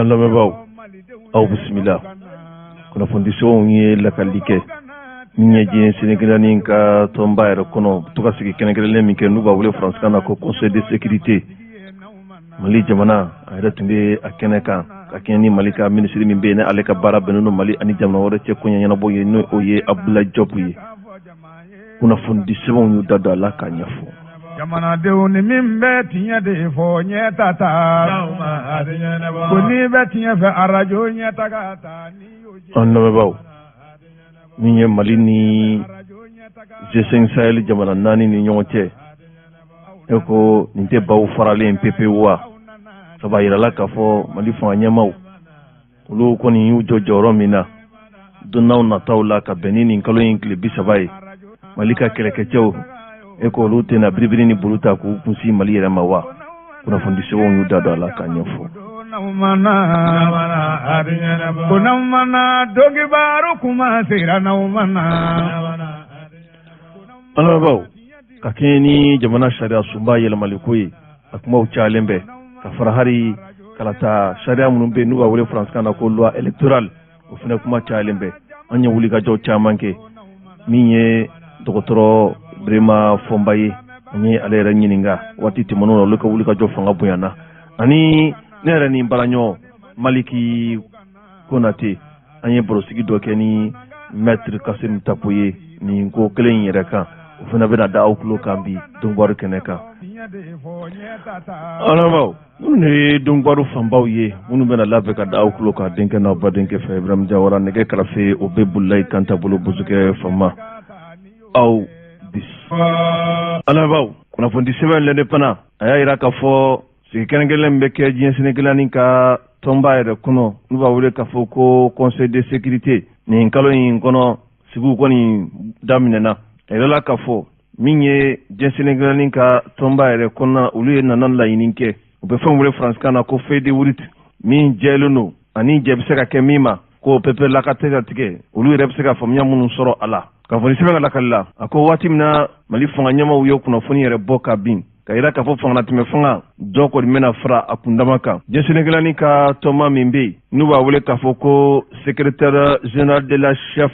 Lamɛnbaaw, aw bisimila. Kunnafonidisɛbɛnw ye lakali kɛ min ye diɲɛ seleke naani ka tɔnba yɛrɛ kɔnɔ to ka sigi kɛrɛnkɛrɛnnen min kɛ, n'u b'a wele faransikan na ko Conseil de sécurité. Mali jamana a yɛrɛ tun bɛ a kɛnɛ kan ka kɛɲɛ ni Mali ka minisiri min bɛ yen, ale ka baara bɛnnen don Mali ani jamana wɛrɛ cɛ koɲɛ ɲɛnabɔ ye, n'o o ye Abdoulaye Diop ye. Kunnafonidisɛbɛnw y'u da don a la k'a ɲɛfɔ. Jamanadenw, ni min bɛ tiɲɛ de fɔ, ɲɛ ta ta ko n'i bɛ tiɲɛ fɛ, arajo ɲɛ ta ta. An lamɛnbaaw, min ye Mali ni G5 Sahel jamana naani ni ɲɔgɔn cɛ, e ko nin tɛ baw faralen pepewu wa? Sabu a yirala k'a fɔ Mali fanga ɲɛmaaw, olu kɔni y'u jɔ jɔyɔrɔ min na donnaw nataw la ka bɛn ni nin kalo in tile 30 ye, Mali ka kɛlɛkɛcɛw, e ko olu tɛna biribiri ni bolo ta k'u kunsin Mali yɛrɛ ma wa? Kunnafonidisɛbɛnw y'u da don a la k'a ɲɛfɔ. Ko n'aw ma na, donkibaru kuma sera n'aw ma na. An lamɛnbaaw, ka kɛɲɛ ni jamana sariya sunba yɛlɛmaliko ye, a kumaw cayalen bɛ ka fara hali kalata sariya minnu bɛ yen, n'u b'a wele faransikan na ko loi électorale, o fana kuma cayalen bɛ. An ye wulikajɔ caman kɛ. Min ye dɔgɔtɔrɔ Birema Fɔnba ye, an ye ale yɛrɛ ɲininka waati tɛmɛnenw na, olu ka wulikajɔ fanga bonyana. Ani ne yɛrɛ ni baaraɲɔgɔn Maliki Konate, an ye barosigi dɔ kɛ ni maître Kassim Tapo ye nin ko kelen in yɛrɛ kan. O fana bɛna da aw tulo kan bi donkibaru kɛnɛ kan. An lamɛnbaaw, minnu ye donkibaru fanbaw ye, minnu bɛna labɛn ka da aw tulo kan, denkɛ n'aw badenkɛ fɛ, Ibrahim Jawara. Nɛgɛ karafe, o bɛ Bulayi Kanta bolo, bosokɛ fama aw bis. An lamɛnbaaw, kunnafoni sɛbɛn L'Indépendant, a y'a jira k'a fɔ sigi kɛrɛnkɛrɛnnen min bɛ kɛ diɲɛ seleke naani ka tɔnba yɛrɛ kɔnɔ, n'u b'a wele k'a fɔ ko Conseil de sécurité, nin kalo in kɔnɔ sigiw kɔni daminɛna. A yirala k'a fɔ min ye diɲɛ seleke naani ka tɔnba yɛrɛ kɔnɔna, olu ye nana laɲini kɛ, u bɛ fɛn wele faransikan na ko feuille de route, min jɛlen don ani jɛ bɛ se ka kɛ min ma ko peperela ka tɛ ka tigɛ, olu yɛrɛ bɛ se ka faamuya minnu sɔrɔ a la. Kunnafoni sɛbɛn ka lakali la, a ko waati min na Mali fanga ɲɛmaw ye kunnafoni yɛrɛ bɔ ka bin ka yira k'a fɔ fangalatɛmɛ fanga dɔ kɔni bɛna fara a kundama kan, diɲɛ seleke naani ka tɔnba min bɛ yen, n'u b'a wele k'a fɔ ko secrétaire général de la chef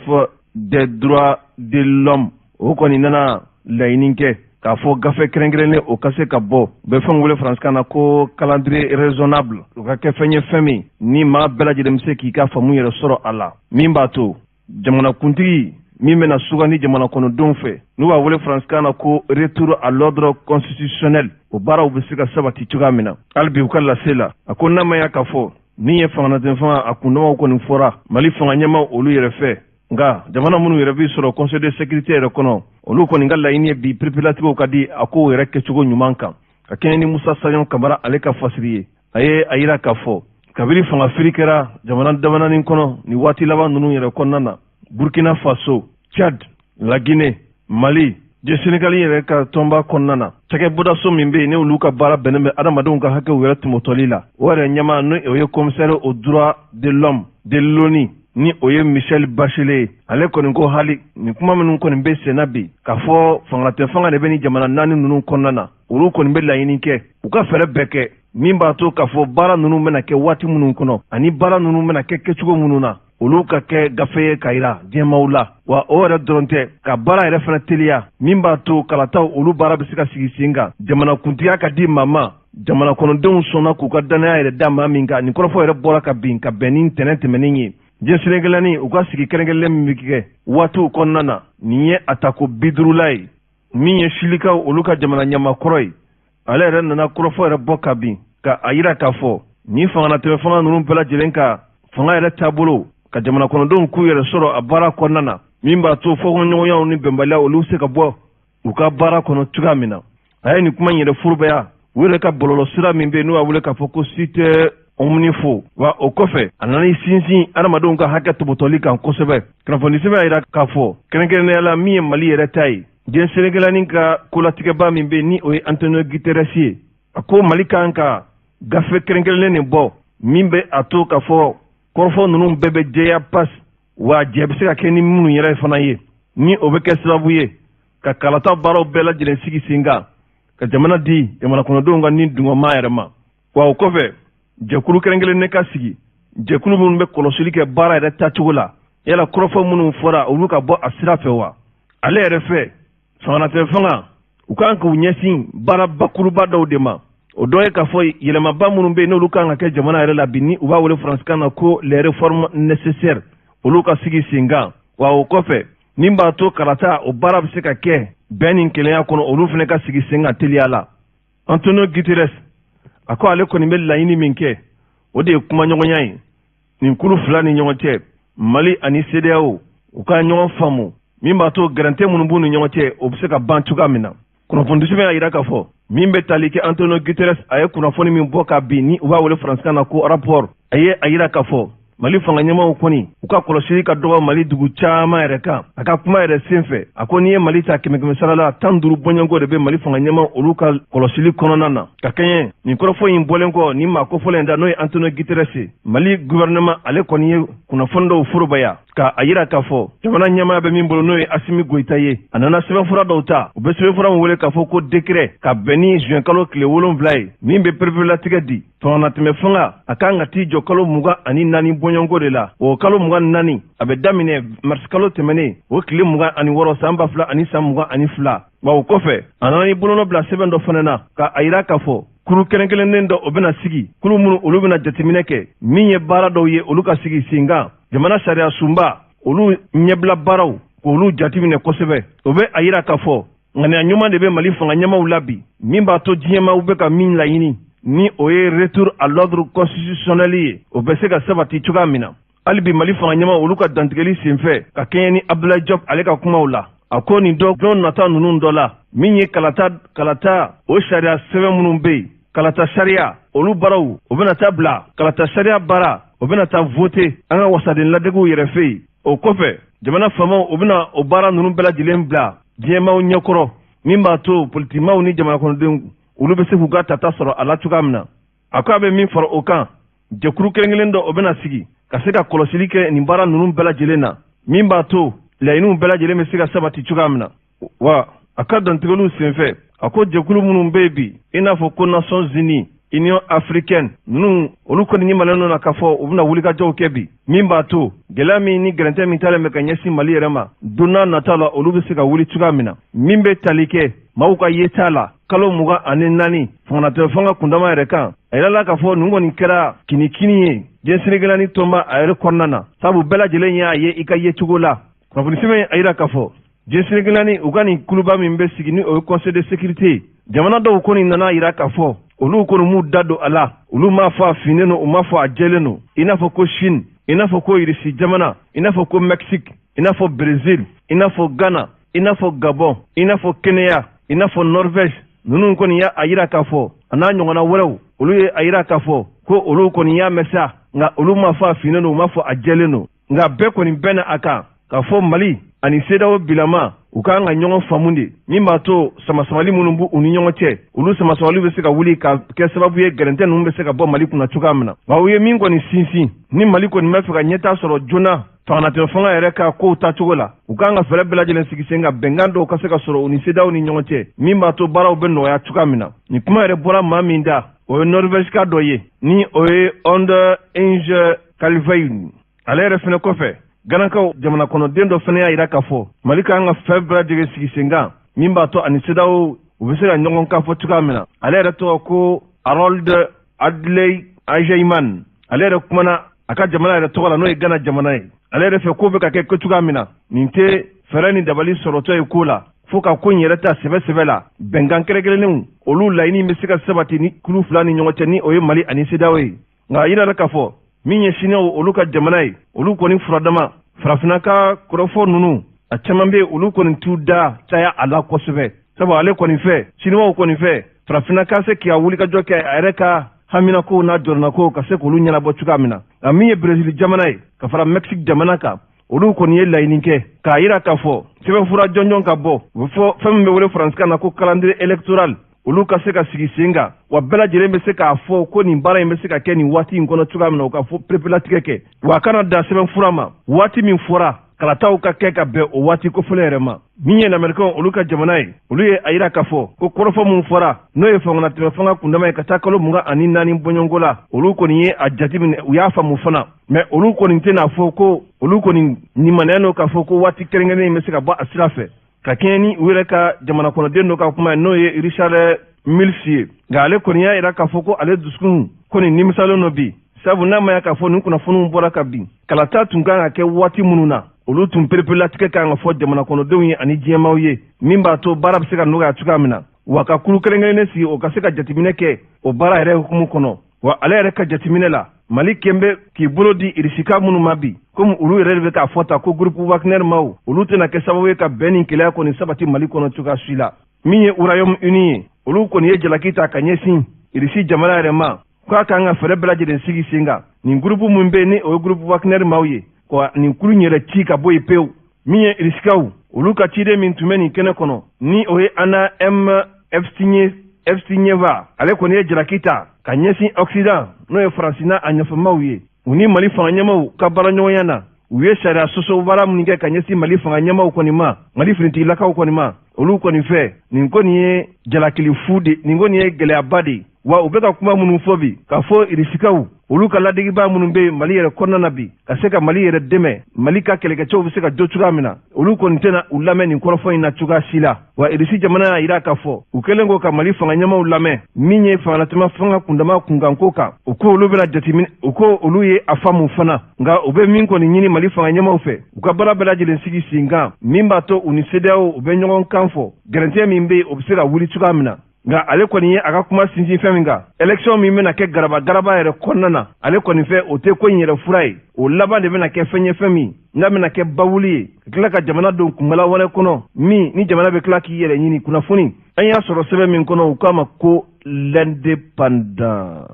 des droits de l'homme, o kɔni nana laɲini kɛ k'a fɔ gafe kɛrɛnkɛrɛnnen o ka se ka bɔ, u bɛ fɛn wele faransikan na ko calendrier raisonnable, o ka kɛ fɛn ye, fɛn min ni maa bɛɛ lajɛlen bɛ se k'i ka faamu yɛrɛ sɔrɔ a la, min b'a to jamanakuntigi min bɛna sugandi jamana kɔnɔdenw fɛ, n'u b'a wele faransikan na ko retour à l'ordre constitutionnel, o baaraw bɛ se ka sabati cogoya min na. Hali bi u ka lase la, a ko n'a ma ya k'a fɔ min ye fangalatɛmɛ fanga a kundamaw kɔni fɔra Mali fanga ɲɛmaw olu yɛrɛ fɛ, nka jamana minnu yɛrɛ bɛ sɔrɔ Conseil de sécurité yɛrɛ kɔnɔ, olu kɔni ka laɲini ye bi pereperelatigɛw ka di a kow yɛrɛ kɛcogo ɲuman kan. Ka kɛɲɛ ni Musa Saɲɔ Kamara ale ka fasiri ye, a ye a yira k'a fɔ kabini fanga firi kɛra jamana damananin kɔnɔ nin waati laban ninnu yɛrɛ kɔnɔna na, Burkina Faso, Tchad, La Guinée, Mali, diɲɛ Senegali yɛrɛ ka tɔnba kɔnɔna na, cakɛbɔdaso min bɛ yen, ni olu ka baara bɛnnen bɛ adamadenw ka hakɛw yɛrɛ tɔmɔtɔli la, o yɛrɛ ɲɛmaa, n'o o ye commissaire aux droits de l'homme de l'ONU, ni o ye Michelle Bachelet ye, ale kɔni ko hali nin kuma minnu kɔni bɛ senna bi k'a fɔ fangatɛ fanga de bɛ ni jamana naani ninnu kɔnɔna na, olu kɔni bɛ laɲini kɛ u ka fɛɛrɛ bɛɛ kɛ min b'a to k'a fɔ baara ninnu bɛna kɛ waati minnu kɔnɔ ani baara ninnu bɛna kɛ kɛcogo minnu na, olu ka kɛ gafe ye ka yira diɲɛmaw la. Wa o yɛrɛ dɔrɔn tɛ, ka baara yɛrɛ fana teliya min b'a to kalataw olu baara bɛ se ka sigi sen kan, jamanakuntigiya ka di maa ma, jamana kɔnɔdenw sɔnna k'u ka dannaya yɛrɛ da maa min kan. Nin kɔrɔfɔ yɛrɛ bɔra ka bin ka bɛn ni ntɛnɛn tɛmɛnen ye, diɲɛ seleke naani u ka sigi kɛrɛnkɛrɛnlen min bɛ kɛ waatiw kɔnɔna na, nin ye a tako 50la ye. Min ye Silikaw olu ka jamana ɲɛmaakɔrɔ ye, ale yɛrɛ nana kɔrɔfɔ yɛrɛ bɔ ka bin ka a yira k'a fɔ nin fangalatɛmɛ fanga ninnu bɛɛ lajɛlen ka fanga yɛrɛ taabolo ka jamana kɔnɔdenw k'u yɛrɛ sɔrɔ a baara kɔnɔna na, min b'a to fɔkɔɲɔgɔnyaw ni bɛnbaliya olu se ka bɔ u ka baara kɔnɔ cogoya min na. A ye nin kuma in yɛrɛ forobaya u yɛrɛ ka bɔlɔlɔsira min bɛ yen, n'u b'a wele k'a fɔ ko site Omnifo. Wa o kɔfɛ, a nana i sinsin adamadenw ka hakɛ tɔbɔtɔli kan kosɛbɛ. Kunnafoni sɛbɛn y'a jira k'a fɔ kɛrɛnkɛrɛnnenya la, min ye Mali yɛrɛ ta ye, diɲɛ seleke naani ka kolatigɛba min bɛ, ni o ye Antonio Guterres ye, a ko Mali kan ka gafe kɛrɛnkɛrɛnnen nin bɔ min bɛ a to k'a fɔ kɔrɔfɔ ninnu bɛɛ bɛ jɛya pas, wa jɛ bɛ se ka kɛ ni minnu yɛrɛ fana ye, ni o bɛ kɛ sababu ye ka kalata baaraw bɛɛ lajɛlen sigi sen kan. ka jamana di jamana kɔnɔdenw ka ni dungɔma yɛrɛ ma. Wa o kɔfɛ, jɛkulu kɛrɛnkɛrɛnnen ka sigi, jɛkulu minnu bɛ kɔlɔsili kɛ baara yɛrɛ taacogo la, yala kɔrɔfɔ minnu fɔra, olu ka bɔ a sira fɛ wa? Ale yɛrɛ fɛ, fanganatɛ fanga u kan k'u ɲɛsin baara bakuruba dɔw de ma. O dɔ ye k'a fɔ yɛlɛmaba minnu bɛ yen, n'olu kan ka kɛ jamana yɛrɛ la bi, ni u b'a wele faransikan na ko les réformes nécessaires, olu ka sigi sen kan. Wa o kɔfɛ, min b'a to kalata o baara bɛ se ka kɛ bɛn ni kelenya kɔnɔ, olu fana ka sigi sen kan teliya la. Antonio Guterres a ko ale kɔni bɛ laɲini min kɛ, o de ye kumaɲɔgɔnya ye nin kulu fila ni ɲɔgɔn cɛ, Mali ani CEDEAO, u ka ɲɔgɔn faamu, min b'a to gɛrɛntɛ minnu b'u ni ɲɔgɔn cɛ, o bɛ se ka ban cogoya min na. Kunnafonidisɛbɛn y'a jira k'a fɔ min bɛ tali kɛ Antonio Guterres, a ye kunnafoni min bɔ ka bin, ni u b'a wele faransikan na ko rapport, a ye a jira k'a fɔ Mali fanga ɲɛmaaw kɔni, u ka kɔlɔsili ka dɔgɔ Mali dugu caman yɛrɛ kan. A ka kuma yɛrɛ senfɛ, a ko n'i ye Mali ta kɛmɛ kɛmɛ sara la, 15 bɔɲɔgɔnko de bɛ Mali fanga ɲɛmaaw olu ka kɔlɔsili kɔnɔna na. Ka kɛɲɛ nin kɔrɔfɔ in bɔlen kɔ nin maa kofɔlen in da, n'o ye Antonio Guterres ye, Mali gouvernement ale kɔni ye kunnafoni dɔw forobaya ka a yira k'a fɔ jamana ɲɛmaaya bɛ min bolo, n'o ye Asimi Goyita ye, a nana sɛbɛnfura dɔw ta, u bɛ sɛbɛnfura min wele k'a fɔ ko décret, ka bɛn ni juin kalo tile 7 ye, min bɛ pereperelatigɛ di. Fanganatɛmɛ fanga a kan ka t'i jɔ kalo 24 bɔɲɔgɔnko de la. O kalo 24, a bɛ daminɛ marisi kalo tɛmɛnen o tile 26 san 2022. Wa o kɔfɛ, a nana i bolonɔ bila sɛbɛn dɔ fana na ka a yira k'a fɔ kuru kɛrɛnkɛrɛnnen dɔ o bɛna sigi, kulu minnu olu bɛna jateminɛ kɛ min ye baara dɔw ye, olu ka sigi sen kan, jamana sariya sunba olu ɲɛbila baaraw, k'olu jateminɛ kosɛbɛ. O bɛ a yira k'a fɔ ŋaniya ɲuman de bɛ Mali fanga ɲɛmaaw la bi, min b'a to diɲɛmaaw bɛ ka min laɲini, ni o ye retour à l'ordre constitutionnel ye, o bɛ se ka sabati cogoya min na. Hali bi, Mali fanga ɲɛmaaw olu ka dantigɛli senfɛ, ka kɛɲɛ ni Abdoulaye Diop ale ka kumaw la, a ko nin dɔ don nata ninnu dɔ la, min ye kalata o sariya sɛbɛn minnu bɛ yen, kalata sariya olu baaraw, o bɛna taa bila kalata sariya baara, o bɛna taa voter an ka wasaden ladegiw yɛrɛ fɛ yen. O kɔfɛ, jamana faamaw o bɛna o baara ninnu bɛɛ lajɛlen bila diɲɛmaaw ɲɛkɔrɔ, min b'a to politikimaw ni jamana kɔnɔdenw olu bɛ se k'u ka tata sɔrɔ a la cogoya min na. A ko a bɛ min fara o kan, jɛkulu kelen kelen dɔ o bɛna sigi ka se ka kɔlɔsili kɛ nin baara ninnu bɛɛ lajɛlen na, min b'a to laɲiniw bɛɛ lajɛlen bɛ se ka sabati cogoya min na. Wa a ka dantigɛliw senfɛ, a ko jɛkulu minnu bɛ yen bi, i n'a fɔ ko Nations Unies, Union africaine ninnu, olu kɔni ɲɛmalen na k'a fɔ u bɛna wulikajɔw kɛ bi, min b'a to gɛlɛya min ni gɛrɛntɛ min talen bɛ ka ɲɛsin Mali yɛrɛ ma, don n'a nata la olu bɛ se ka wuli cogoya min na. Min bɛ tali kɛ maaw ka yeta la kalo 24 fanganatɔ fanga kundama yɛrɛ kan, a yirala k'a fɔ ninnu kɔni kɛra kinikini ye diɲɛ seleke tɔnba a yɛrɛ kɔnɔna na, sabu bɛɛ lajɛlen y'a ye i ka yecogo la. Kunnafoni sɛbɛn a yira k'a fɔ diɲɛ seleke u ka nin kuluba min bɛ sigi, ni o ye Conseil de sécurité, jamana dɔw kɔni nana yira k'a fɔ olu kɔni m'u da don a la, olu m'a fɔ a finnen don, u m'a fɔ a jɛlen don, i n'a fɔ ko Chine, i n'a fɔ ko Irisi jamana, i n'a fɔ ko Mexique, i n'a fɔ Brésil, i n'a fɔ Ghana, i n'a fɔ Gabon, i n'a fɔ Kenya, i n'a fɔ Norvège. Ninnu kɔni y'a a yira k'a fɔ, a n'a ɲɔgɔnna wɛrɛw, olu ye a yira k'a fɔ ko olu kɔni y'a mɛn sa, nka olu m'a fɔ a finnen don, u m'a fɔ a jɛlen don. Nka bɛɛ kɔni bɛnna a kan k'a fɔ Mali ani CEDEAO bilama u kan ka ɲɔgɔn faamu de, min b'a to samasamali minnu b'u ni ɲɔgɔn cɛ, olu samasamali bɛ se ka wuli ka kɛ sababu ye gɛrɛntɛ ninnu bɛ se ka bɔ Mali kunna cogoya min na. Nka u ye min kɔni sinsin, ni Mali kɔni b'a fɛ ka ɲɛtaa sɔrɔ joona fanganatɛ fanga yɛrɛ ka kow tacogo la, u kan ka fɛɛrɛ bɛɛ lajɛlen sigi sen kan, bɛnkan dɔw ka se ka sɔrɔ u ni CEDEAO ni ɲɔgɔn cɛ, min b'a to baaraw bɛ nɔgɔya cogoya min na. Nin kuma yɛrɛ bɔra maa min da, o ye Norvège ka dɔ ye, ni o ye Odd Inge Kvalvik. Ale yɛrɛ fɛnɛ kɔfɛ, Ganakaw jamana kɔnɔden dɔ fɛnɛ y'a yira k'a fɔ Mali kan ka fɛn bɛɛ lajɛlen sigi sen kan, min b'a to ani CEDEAO u bɛ se ka ɲɔgɔn kan fɔ cogoya min na. Ale yɛrɛ tɔgɔ ko Harold Adley Ajayman. Ale yɛrɛ kumana a ka jamana yɛrɛ tɔgɔ la, n'o ye Gana jamana ye. Ale yɛrɛ fɛ, ko bɛ ka kɛ ko cogoya min na, nin tɛ fɛɛrɛ ni dabali sɔrɔtɔ ye ko la, fo ka ko in yɛrɛ ta sɛbɛ sɛbɛ la, bɛnkan kɛrɛnkɛrɛnnenw olu laɲini bɛ se ka sabati ni kulu fila ni ɲɔgɔn cɛ, ni o ye Mali ani CEDEAO ye. Nka a yirala k'a fɔ min ye Siniwaw olu ka jamana ye, olu kɔni furadama farafinna ka kɔrɔfɔ ninnu, a caman bɛ olu kɔni t'u da caya a la kosɛbɛ, sabu ale kɔni fɛ, Siniwaw kɔni fɛ, farafinna ka se k'i wulikajɔ kɛ a yɛrɛ ka haminakow n'a jɔrɔnakow ka se k'olu ɲɛnabɔ cogoya min na. Nka min ye Brezili jamana ye ka fara Mexique jamana kan, olu kɔni ye laɲini kɛ k'a yira k'a fɔ sɛbɛnfura jɔnjɔn ka bɔ, u bɛ fɔ fɛn min bɛ wele faransikan na ko calendrier électoral, olu ka se ka sigi sen kan, wa bɛɛ lajɛlen bɛ se k'a fɔ ko nin baara in bɛ se ka kɛ nin waati in kɔnɔ cogoya min na, u ka fɔ perepelatigɛ kɛ, wa a kana dan sɛbɛnfura ma waati min fɔra. Kalataw ka kɛ ka bɛn o waati kofɔlen yɛrɛ ma. Min ye lamɛrikɛnw olu ka jamana ye, olu ye a yira k'a fɔ ko kɔrɔfɔ min fɔra, n'o ye fangalatɛmɛ fanga kundama ye ka taa kalo 24 bɔɲɔgɔnko la, olu kɔni ye a jateminɛ, u y'a faamu fana. Mais olu kɔni tɛna fɔ ko olu kɔni nimaniya n'o k'a fɔ ko waati kɛrɛnkɛrɛnnen in bɛ se ka bɔ a sira fɛ, ka kɛɲɛ ni u yɛrɛ ka jamana kɔnɔden dɔ ka kuma ye, n'o ye Richard Mills ye. Nka ale kɔni y'a yira k'a fɔ ko ale dusukun kɔni nimisalen don bi, sabu n'a ma ya k'a fɔ nin kunnafoniw bɔra ka bin, kalata tun kan ka kɛ waati minnu na, olu tun pereperelatigɛ kan ka fɔ jamana kɔnɔdenw ye ani diɲɛmaaw ye, min b'a to baara bɛ se ka nɔgɔya cogoya min na, wa ka kulu kɛrɛnkɛrɛnnen sigi, o ka se ka jateminɛ kɛ o baara yɛrɛ hukumu kɔnɔ. Wa ale yɛrɛ ka jateminɛ la, Mali kɛn bɛ k'i bolo di Irisika minnu ma bi, komi olu yɛrɛ de bɛ k'a fɔ ta ko groupe Wagner maaw, olu tɛna kɛ sababu ye ka bɛn ni kelenya kɔni sabati Mali kɔnɔ cogoya si la. Min ye Royaume Uni ye, olu kɔni ye jalaki ta ka ɲɛsin Irisi jamana yɛrɛ ma, k'a kan ka fɛɛrɛ bɛɛ lajɛlen sigi sen kan nin groupe min bɛ yen, ni o ye groupe Wagner maaw ye, ka nin kulu in yɛrɛ ci ka bɔ yen pewu. Min ye Irisikaw olu ka ciden min tun bɛ nin kɛnɛ kɔnɔ, ni o ye Anna M Evstigneeva, ale kɔni ye jalaki ta ka ɲɛsin Occident, n'o ye Faransi n'a a ɲɛfɛmaw ye, u ni Mali fanga ɲɛmaw ka baaraɲɔgɔnya na. U ye sariya sɔsɔ baara minnu kɛ ka ɲɛsin Mali fanga ɲɛmaw kɔni ma, Mali finitigilakaw kɔni ma, olu kɔni fɛ nin kɔni ye jalakili fu de, nin kɔni ye gɛlɛyaba de ye. Wa u bɛ ka kuma minnu fɔ bi, k'a fɔ Irisikaw olu ka ladegiba minnu bɛ Mali yɛrɛ kɔnɔna na bi, ka se ka Mali yɛrɛ dɛmɛ, Mali ka kɛlɛkɛcɛw bɛ se ka jɔ cogoya min na, olu kɔni tɛna u lamɛn nin kɔrɔfɔ in na cogoya si la. Wa Irisi jamana y'a yira k'a fɔ u kɛlen kɔ ka Mali fanga ɲɛmaw lamɛn min ye fangalatɛmɛ fanga kundama kunkanko kan, u ko olu bɛna jateminɛ, u ko olu ye a faamu fana. Nka u bɛ min kɔni ɲini Mali fanga ɲɛmaw fɛ, u ka baara bɛɛ lajɛlen sigi sen kan min b'a to u ni CEDEAO u bɛ ɲɔgɔn kan fɔ, gɛrɛntɛ min bɛ yen, o bɛ se ka wuli cogoya min na. Nka ale kɔni ye a ka kuma sinsin fɛn min kan, élection min bɛna kɛ garaba garaba yɛrɛ kɔnɔna na, ale kɔni fɛ o tɛ ko in yɛrɛ fura ye. O laban de bɛna kɛ fɛn ye, fɛn min n'a bɛna kɛ bawuli ye, ka tila ka jamana don kunbala wɛrɛ kɔnɔ, min ni jamana bɛ tila k'i yɛrɛ ɲini. Kunnafoni an y'a sɔrɔ sɛbɛn min kɔnɔ, u k'a ma ko L'Indépendant.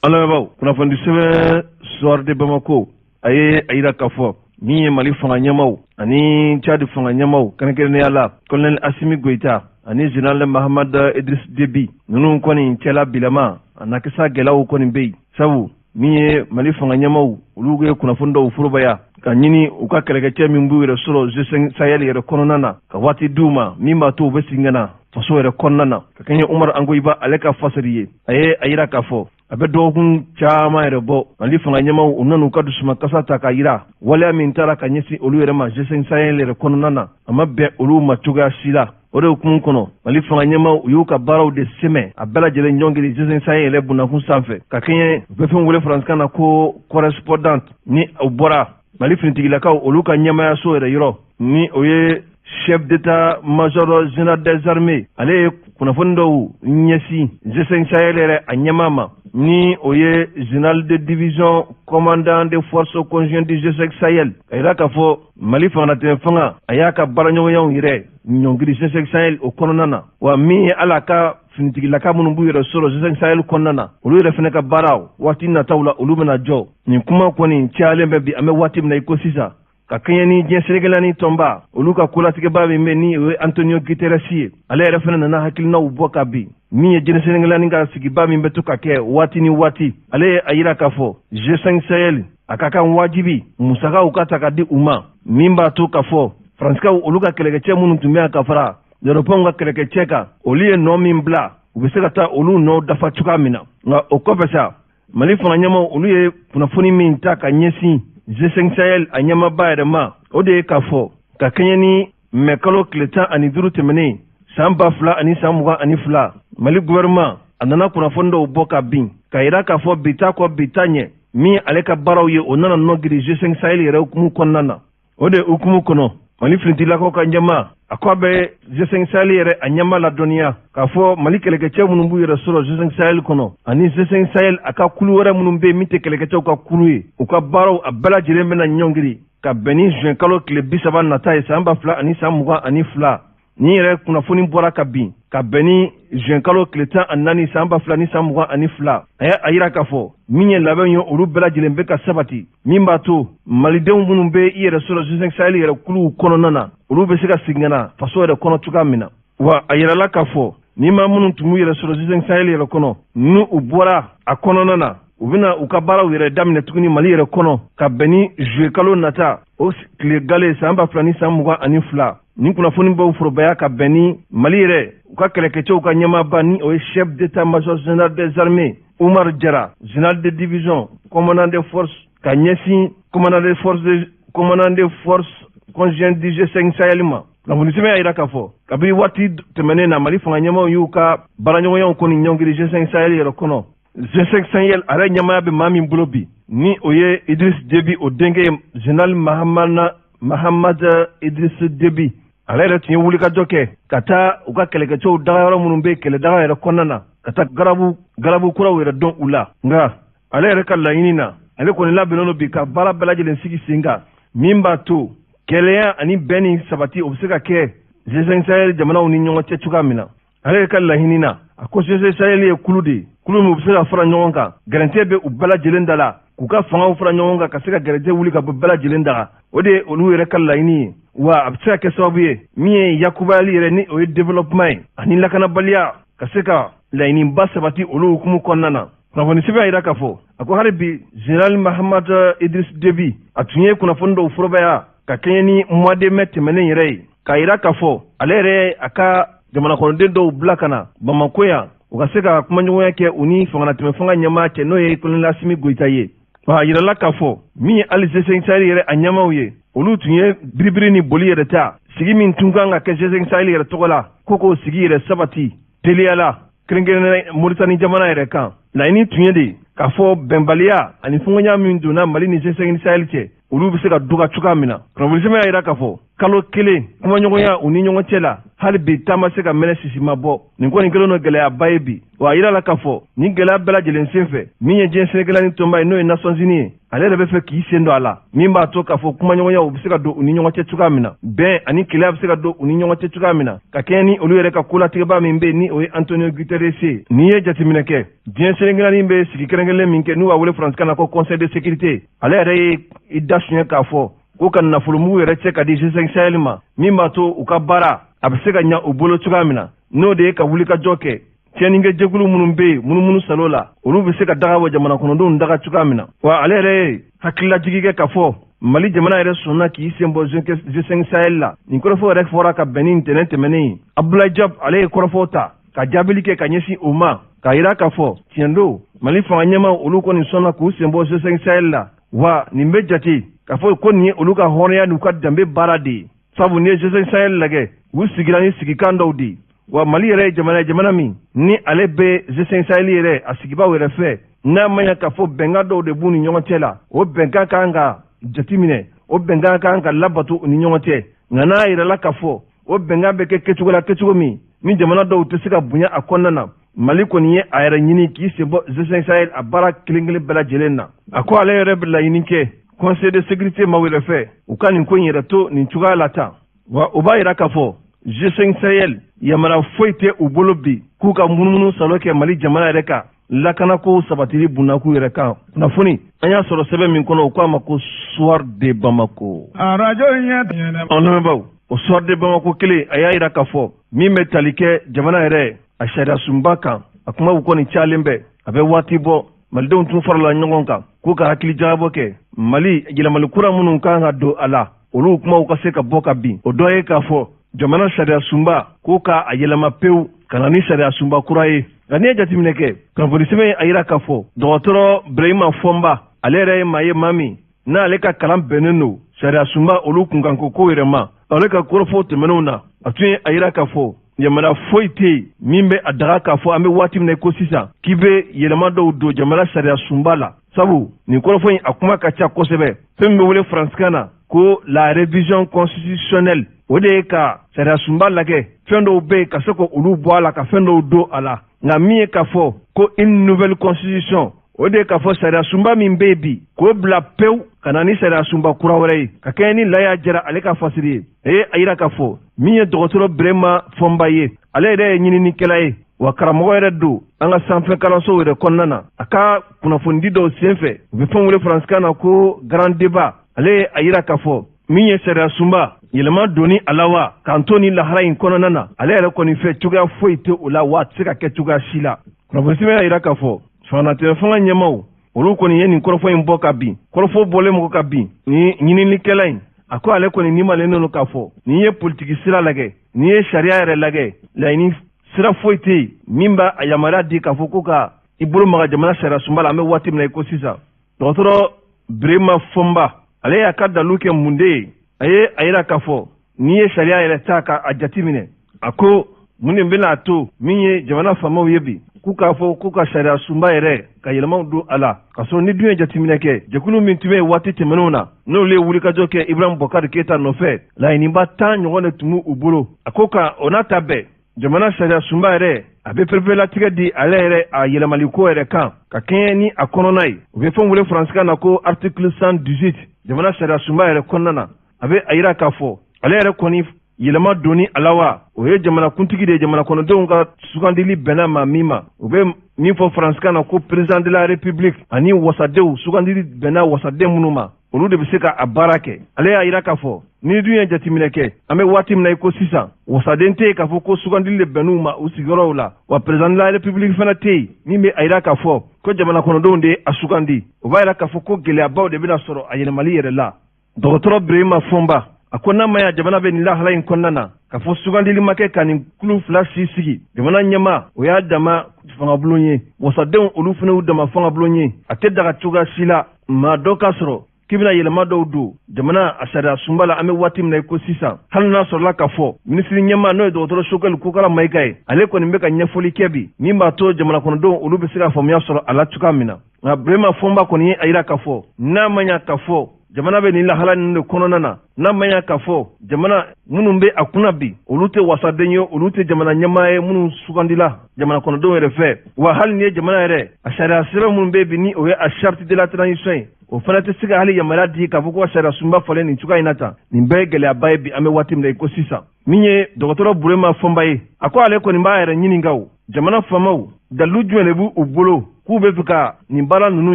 An lamɛnbaaw, kunnafoni sɛbɛn Soir de Bamako, a ye a yira k'a fɔ min ye Mali fanga ɲɛmaw ani Tchad fanga ɲɛmaw, kɛrɛnkɛrɛnnenya la colonel Assimi Goïta ani général Mahamad Idriss Déby, ninnu kɔni cɛla bilama a na kisa gɛlɛyaw kɔni bɛ yen, sabu min ye Mali fanga ɲɛmaw, olu ye kunnafoni dɔw forobaya ka ɲini u ka kɛlɛkɛcɛ min b'u yɛrɛ sɔrɔ G5 Sahel yɛrɛ kɔnɔna na, ka waati d'u ma min b'a to u bɛ segin ka na faso yɛrɛ kɔnɔna na. Ka kɛɲɛ Umar Angoyiba ale ka fasari ye, a ye a yira k'a fɔ a bɛ dɔgɔkun caman yɛrɛ bɔ, Mali fanga ɲɛmaw u nan'u ka dusumakasa ta k'a yira waleya min taara ka ɲɛsin olu yɛrɛ ma G5 Sahel yɛrɛ kɔnɔna na, a ma bɛn olu ma cogoya si la. O de hukumu kɔnɔ, Mali fanga ɲɛmaw u y'u ka baaraw de sɛmɛ a bɛɛ lajɛlen ɲɔngiri G5 Sahel yɛrɛ bundakun sanfɛ, ka kɛɲɛ u bɛ fɛn wele faransikan na ko correspondante, ni o bɔra Mali finitigilakaw olu ka ɲɛmayaso yɛrɛ yɔrɔ, ni o ye chef d'état-major général des armées. Ale ye kunnafoni dɔw ɲɛsin G5 Sahel yɛrɛ a ɲɛmaa ma, ni o ye général de division commandant des forces conjointes du G5 Sahel, a yira k'a fɔ Mali fangalatɛmɛ fanga a y'a ka baaraɲɔgɔnyaw yɛrɛ ɲɔngiri G5 Sahel o kɔnɔna na. Wa min ye ala ka finitigilaka minnu b'u yɛrɛ sɔrɔ G5 Sahel kɔnɔna na, olu yɛrɛ fana ka baaraw waati nataw la, olu bɛna jɔ. Nin kuma kɔni cayalen bɛ bi, an bɛ waati min na i ko sisan, ka kɛɲɛ ni diɲɛ seleke tɔnba olu ka kolatigɛba min bɛ, ni o ye Antonio Guterres ye, ale yɛrɛ fana nana hakilinaw bɔ ka bin. Min ye diɲɛ seleke ka sigiba min bɛ to ka kɛ waati ni waati, ale ye a yira k'a fɔ G5 Sahel a ka kan wajibi musakaw ka ta ka di u ma, min b'a to k'a fɔ Faransikaw olu ka kɛlɛkɛcɛ minnu tun bɛ yan ka fara Européenw ka kɛlɛkɛcɛ kan, olu ye nɔ min bila, u bɛ se ka taa olu nɔ dafa cogoya min na. Nka o kɔfɛ sa, Mali fanga ɲɛmaw olu ye kunnafoni min ta ka ɲɛsin G5 Sahel a ɲɛmaaba yɛrɛ ma, o de ye k'a fɔ ka kɛɲɛ ni mɛ kalo tile 15 tɛmɛnen san 2022, Mali gouvernement a nana kunnafoni dɔw bɔ ka bin, ka yira k'a fɔ bi ta kɔ bi ta ɲɛ, min ale ka baaraw ye, o nana nɔgiri G5 Sahel yɛrɛ hukumu kɔnɔna na. O de hukumu kɔnɔ, Mali finitigilakaw ka ɲɛmaa a ko a bɛ G5 Sahel yɛrɛ a ɲɛmaa ladɔnniya k'a fɔ Mali kɛlɛkɛcɛ minnu b'u yɛrɛ sɔrɔ G5 Sahel kɔnɔ ani G5 Sahel a ka kulu wɛrɛ minnu bɛ yen min tɛ kɛlɛkɛcɛw ka kulu ye, u ka baaraw a bɛɛ lajɛlen bɛna ɲɔngiri ka bɛn ni juin kalo tile 30 nata ye san 2022. Nin yɛrɛ kunnafoni bɔra ka bin ka bɛn ni juin kalo tile 14 san 2022. A y'a a yira k'a fɔ min ye labɛn ye, olu bɛɛ lajɛlen bɛ ka sabati, min b'a to malidenw minnu bɛ i yɛrɛ sɔrɔ G5 Sahel yɛrɛ kuluw kɔnɔna na, olu bɛ se ka segin ka na faso yɛrɛ kɔnɔ cogoya min na. Wa a yirala k'a fɔ ni maa minnu tun b'u yɛrɛ sɔrɔ G5 Sahel yɛrɛ kɔnɔ, n'u u bɔra a kɔnɔna na. U bɛna u ka baaraw yɛrɛ daminɛ tuguni Mali yɛrɛ kɔnɔ ka bɛn ni juillet kalo nata o tile gale san 2022. Nin kunnafoni bɛɛ forobaya ka bɛn ni Mali yɛrɛ u ka kɛlɛkɛcɛw ka ɲɛmaaba ni o ye chef d'état-major général des armées Umar Jara, général de division, commandant des forces, ka ɲɛsin commandant des forces de commandant des forces conjointes du G5 Sahel ma. Kunnafoni sɛbɛn y'a jira k'a fɔ kabini waati tɛmɛnen na, Mali fanga ɲɛmaaw y'u ka baaraɲɔgɔnyaw kɔni ɲɔngiri G5 Sahel yɛrɛ kɔnɔ. G5 Sahel a yɛrɛ ɲɛmaaya bɛ maa min bolo bi, ni o ye Idriss Déby, o denkɛ ye général Mahamad Idriss Déby, ale yɛrɛ tun ye wulikajɔ kɛ ka taa u ka kɛlɛkɛcɛw dagayɔrɔ minnu bɛ kɛlɛdaga yɛrɛ kɔnɔna na, ka taa garabu kuraw yɛrɛ dɔn u la. Nka ale yɛrɛ ka laɲini na, ale kɔni labɛnnen don bi ka baara bɛɛ lajɛlen sigi sen kan min b'a to kɛlɛya ani bɛn ni sabati o bɛ se ka kɛ G5 Sahel jamanaw ni ɲɔgɔn cɛ cogoya min na. Ale yɛrɛ ka laɲini na, a ko G5 Sahel ye kulu de ye, kulu min u bɛ se ka fara ɲɔgɔn kan, gɛrɛntɛ bɛ u bɛɛ lajɛlen da la, k'u ka fangaw fara ɲɔgɔn kan ka se ka gɛrɛntɛ wuli ka bɔ bɛɛ lajɛlen da la. O de ye olu yɛrɛ ka laɲini ye, wa a bɛ se ka kɛ sababu ye min ye yakubayali yɛrɛ ni o ye développement ye ani lakanabaliya ka se ka laɲiniba sabati olu hukumu kɔnɔna na. Kunnafoni sɛbɛn y'a jira k'a fɔ a ko hali bi général Mahamad Idriss Déby a tun ye kunnafoni dɔw forobaya ka kɛɲɛ ni mois de mai tɛmɛnen yɛrɛ ye, k'a jira k'a fɔ ale yɛrɛ a ka jamanakɔnɔden dɔw bila ka na Bamako yan, u ka se ka kumaɲɔgɔnya kɛ u ni fangalatɛmɛ fanga ɲɛmaa cɛ, n'o ye colonel Assimi Goïta ye. Wa a yirala k'a fɔ min ye hali G5 Sahel yɛrɛ a ɲɛmaaw ye, olu tun ye biribiri ni boli yɛrɛ ta sigi min tun kan ka kɛ G5 Sahel yɛrɛ tɔgɔ la, ko k'o sigi yɛrɛ sabati teliyala, kɛrɛnkɛrɛnnenya Moritani jamana yɛrɛ kan. Laɲini tun ye de k'a fɔ bɛnbaliya ani fɔɲɔgɔnya min donna Mali ni G5 Sahel cɛ, olu bɛ se ka dɔgɔ cogoya min na. Kunnafoni sɛbɛn y'a jira k'a fɔ kalo kelen kumaɲɔgɔnya u ni ɲɔgɔn cɛ la, hali bi taa ma se ka mɛnɛ, sisi ma bɔ. Nin kɔni kɛlen don gɛlɛyaba ye bi. Wa a yirala k'a fɔ nin gɛlɛya bɛɛ lajɛlen sen fɛ, min ye diɲɛ seleke naani tɔnba ye, n'o ye Nations Unies ye, ale yɛrɛ bɛ fɛ k'i sen don a la, min b'a to k'a fɔ kumaɲɔgɔnyaw bɛ se ka don u ni ɲɔgɔn cɛ cogoya min na, bɛn ani kelenya bɛ se ka don u ni ɲɔgɔn cɛ cogoya min na, ka kɛɲɛ ni olu yɛrɛ ka kolatigɛba min bɛ yen, ni o ye Antonio Guterres ye. N'i ye jateminɛ kɛ, diɲɛ seleke naani bɛ sigi kɛrɛnkɛrɛnlen min kɛ, n'u b'a wele faransikan na ko Conseil de sécurité, ale yɛrɛ ye i da suɲɛ k'a fɔ ko ka nafolomugu yɛrɛ cɛ ka di G5 Sahel ma, min b'a to u ka baara a bɛ se ka ɲa u bolo cogoya min na, n'o de ye ka wulikajɔ kɛ tiɲɛnikɛ jɛkulu minnu bɛ yen munumunu salo la, olu bɛ se ka daga bɔ jamana kɔnɔdenw daga cogoya min na. Wa ale yɛrɛ ye hakililajigi kɛ k'a fɔ Mali jamana yɛrɛ sɔnna k'i sen bɔ G5 Sahel la. Nin kɔrɔfɔ yɛrɛ fɔra ka bɛn ni ntɛnɛn tɛmɛnen ye. Abdoulaye Diop, ale ye kɔrɔfɔw ta ka jaabili kɛ ka ɲɛsin o ma, k'a yira k'a fɔ tiɲɛ don, Mali fanga ɲɛmaw olu kɔni sɔnna k'u sen bɔ G5 Sahel la. Wa nin bɛ jate k'a fɔ ko nin ye olu ka hɔrɔnya n'u ka danbe baara de ye, sabu n'i ye G5 Sahel lajɛ, u sigira ni sigikan dɔw de ye. Wa Mali yɛrɛ ye jamana ye, jamana min ni ale bɛ G5 Sahel yɛrɛ a sigibaaw yɛrɛ fɛ, n'a ma ɲɛ k'a fɔ bɛnkan dɔw de b'u ni ɲɔgɔn cɛ la, o bɛnkan kan ka jateminɛ, o bɛnkan kan ka labato u ni ɲɔgɔn cɛ. Nka n'a yirala k'a fɔ o bɛnkan bɛ kɛ kɛcogo la, kɛcogo min ni jamana dɔw tɛ se ka bonya a kɔnɔna na, Mali kɔni ye a yɛrɛ ɲini k'i sen bɔ G5 Sahel a baara kelen kelen bɛɛ lajɛlen na. A ko ale yɛrɛ bɛ laɲini kɛ Conseil de sécurité maaw yɛrɛ fɛ, u ka nin ko in yɛrɛ to nin cogoya la tan. Wa o b'a yira k'a fɔ G5 Sahel yamara foyi tɛ u bolo bi k'u ka munumunu salo kɛ Mali jamana yɛrɛ kan lakanako sabatili bunakun yɛrɛ kan. Kunnafoni an y'a sɔrɔ sɛbɛn min kɔnɔ, u k'a ma ko Soir de Bamako. Arajo ɲɛ. An lamɛnbaaw, o Soir de Bamako kelen, a y'a yira k'a fɔ min bɛ tali kɛ jamana yɛrɛ a sariya sunba kan, a kumaw kɔni cayalen bɛ, a bɛ waati bɔ. Malidenw tun farala ɲɔgɔn kan k'u ka hakili jagabɔ kɛ Mali yɛlɛmali kura minnu kan ka don a la, olu kumaw ka se ka bɔ ka bin. O dɔ ye k'a fɔ jamana sariya sunba k'o ka a yɛlɛma pewu ka na ni sariya sunba kura ye. Nka n'i ye jateminɛ kɛ, kunnafoni sɛbɛn a yira k'a fɔ dɔgɔtɔrɔ Birahima Fɔnba, ale yɛrɛ ye maa ye, maa min n'ale ka kalan bɛnnen don sariya sunba olu kunkanko ko yɛrɛ ma, ale ka kɔrɔfɔw tɛmɛnenw na, a tun ye a yira k'a fɔ yamara foyi tɛ yen min bɛ a daga k'a fɔ an bɛ waati min na ko sisan k'i bɛ yɛlɛma dɔw don jamana sariya sunba la, sabu nin kɔrɔfɔ in a kuma ka ca kosɛbɛ. Fɛn min bɛ wele faransikan na ko la révision constitutionnelle, o de ye ka sariya sunba lajɛ, fɛn dɔw bɛ yen ka se ka olu bɔ a la, ka fɛn dɔw don a la. Nka min ye k'a fɔ ko une nouvelle constitution, o de ye k'a fɔ sariya sunba min bɛ yen bi, k'o bila pewu ka na ni sariya sunba kura wɛrɛ ye, ka kɛɲɛ ni Laya Jara ale ka fasiri ye. A ye a yira k'a fɔ min ye dɔgɔtɔrɔ Birema Fɔnba ye, ale yɛrɛ ye ɲininikɛla ye, wa karamɔgɔ yɛrɛ don an ka sanfɛ kalansow yɛrɛ kɔnɔna na. A ka kunnafonidi dɔw senfɛ, u bɛ fɛn wele faransikan na ko grand débat, ale ye a yira k'a fɔ min ye sariya sunba yɛlɛma donni a la wa k'an to ni lahara in kɔnɔna na, ale yɛrɛ kɔni fɛ cogoya foyi tɛ o la, wa a tɛ se ka kɛ cogoya si la. Kunnafoni sɛbɛn y'a yira k'a fɔ fangatɛ fanga ɲɛmaw Olu kɔni ye nin kɔrɔfɔ in bɔ ka bin. Kɔrɔfɔ bɔlen mɔgɔ ka bin ni ɲininikɛla in, a ko ale kɔni nimalen don k'a fɔ n'i ye politiki sira lajɛ, n'i ye sariya yɛrɛ lajɛ, laɲini sira foyi tɛ yen min b'a a yamaruya di k'a fɔ ko ka i bolo maga jamana sariya sunba la an bɛ waati min na i ko sisan. Dɔgɔtɔrɔ Birema Fɔnba, ale y'a ka dalu kɛ mun de ye? A ye a yira k'a fɔ n'i ye sariya yɛrɛ ta ka a jati minɛ, a ko mun de bɛna a to min ye jamana faamaw ye bi k'u k'a fɔ k'u ka sariya sunba yɛrɛ ka yɛlɛmaw don a la, k'a sɔrɔ ni dun ye jateminɛ kɛ, jɛkulu min tun bɛ yen waati tɛmɛnenw na, n'olu ye wulikajɔ kɛ Ibrahim Bɔkari Keyita nɔfɛ, laɲiniba 10 ɲɔgɔn de tun b'u bolo. A ko ka o n'a ta bɛɛ, jamana sariya sunba yɛrɛ, a bɛ pereperelatigɛ di ale yɛrɛ a yɛlɛmaliko yɛrɛ kan ka kɛɲɛ ni a kɔnɔna ye. U bɛ fɛn wele faransikan na ko article 118 jamana sariya sunba yɛrɛ kɔnɔna na. A bɛ a yira k'a fɔ ale yɛrɛ kɔni yɛlɛma donni a la wa, o ye jamanakuntigi de ye, jamana kɔnɔdenw ka sugandili bɛnna maa min ma, u bɛ min fɔ faransikan na ko président de la république, ani wasadenw sugandili bɛnna wasaden minnu ma, olu de bɛ se ka a baara kɛ. Ale y'a yira k'a fɔ ni dun ye jateminɛ kɛ, an bɛ waati min na i ko sisan, wasaden tɛ yen k'a fɔ ko sugandili de bɛnn'u ma u sigiyɔrɔw la, wa président de la république fana tɛ yen min bɛ a yira k'a fɔ ko jamana kɔnɔdenw de ye a sugandi. O b'a yira k'a fɔ ko gɛlɛyabaw de bɛna sɔrɔ a yɛlɛmali yɛrɛ la. Dɔgɔtɔrɔ Birema Fɔnba, a ko n'a ma ya jamana bɛ nin lahala in kɔnɔna na, k'a fɔ sugandili ma kɛ ka nin kulu fila si sigi, jamana ɲɛmaa o y'a dama fangabulon ye, wasadenw olu fana y'u dama fangabulon ye, a tɛ daga cogoya si la maa dɔ ka sɔrɔ k'i bɛna yɛlɛma dɔw don jamana a sariya sunba la an bɛ waati min na i ko sisan. Hali n'a sɔrɔla k'a fɔ minisiri ɲɛmaa, n'o ye dɔgɔtɔrɔ Sogɛli Kokala Mayiga ye, ale kɔni bɛ ka ɲɛfɔli kɛ bi min b'a to jamana kɔnɔdenw olu bɛ se ka faamuya sɔrɔ a la cogoya min na. Nka Birema Fɔnba kɔni ye a yira k'a fɔ n'a ma ɲa k'a fɔ jamana bɛ nin lahala ninnu de kɔnɔna na, n'a ma ɲa k'a fɔ jamana minnu bɛ a kunna bi, olu tɛ wasaden ye, olu tɛ jamana ɲɛmaa ye minnu sugandila jamana kɔnɔdenw yɛrɛ fɛ, wa hali ni ye jamana yɛrɛ a sariya sɛbɛn minnu bɛ bi, ni o ye a charte de la transition ye, o fana tɛ se ka hali yamaruya di k'a fɔ ko ka sariya sunba falen nin cogoya in na tan. Nin bɛɛ ye gɛlɛyaba ye bi an bɛ waati min na i ko sisan. Min ye dɔgɔtɔrɔ Burema Fɔnba ye, a ko ale kɔni b'a yɛrɛ ɲininka, o jamana faamaw dalilu jumɛn de b'u bolo k'u bɛ fɛ ka nin baara ninnu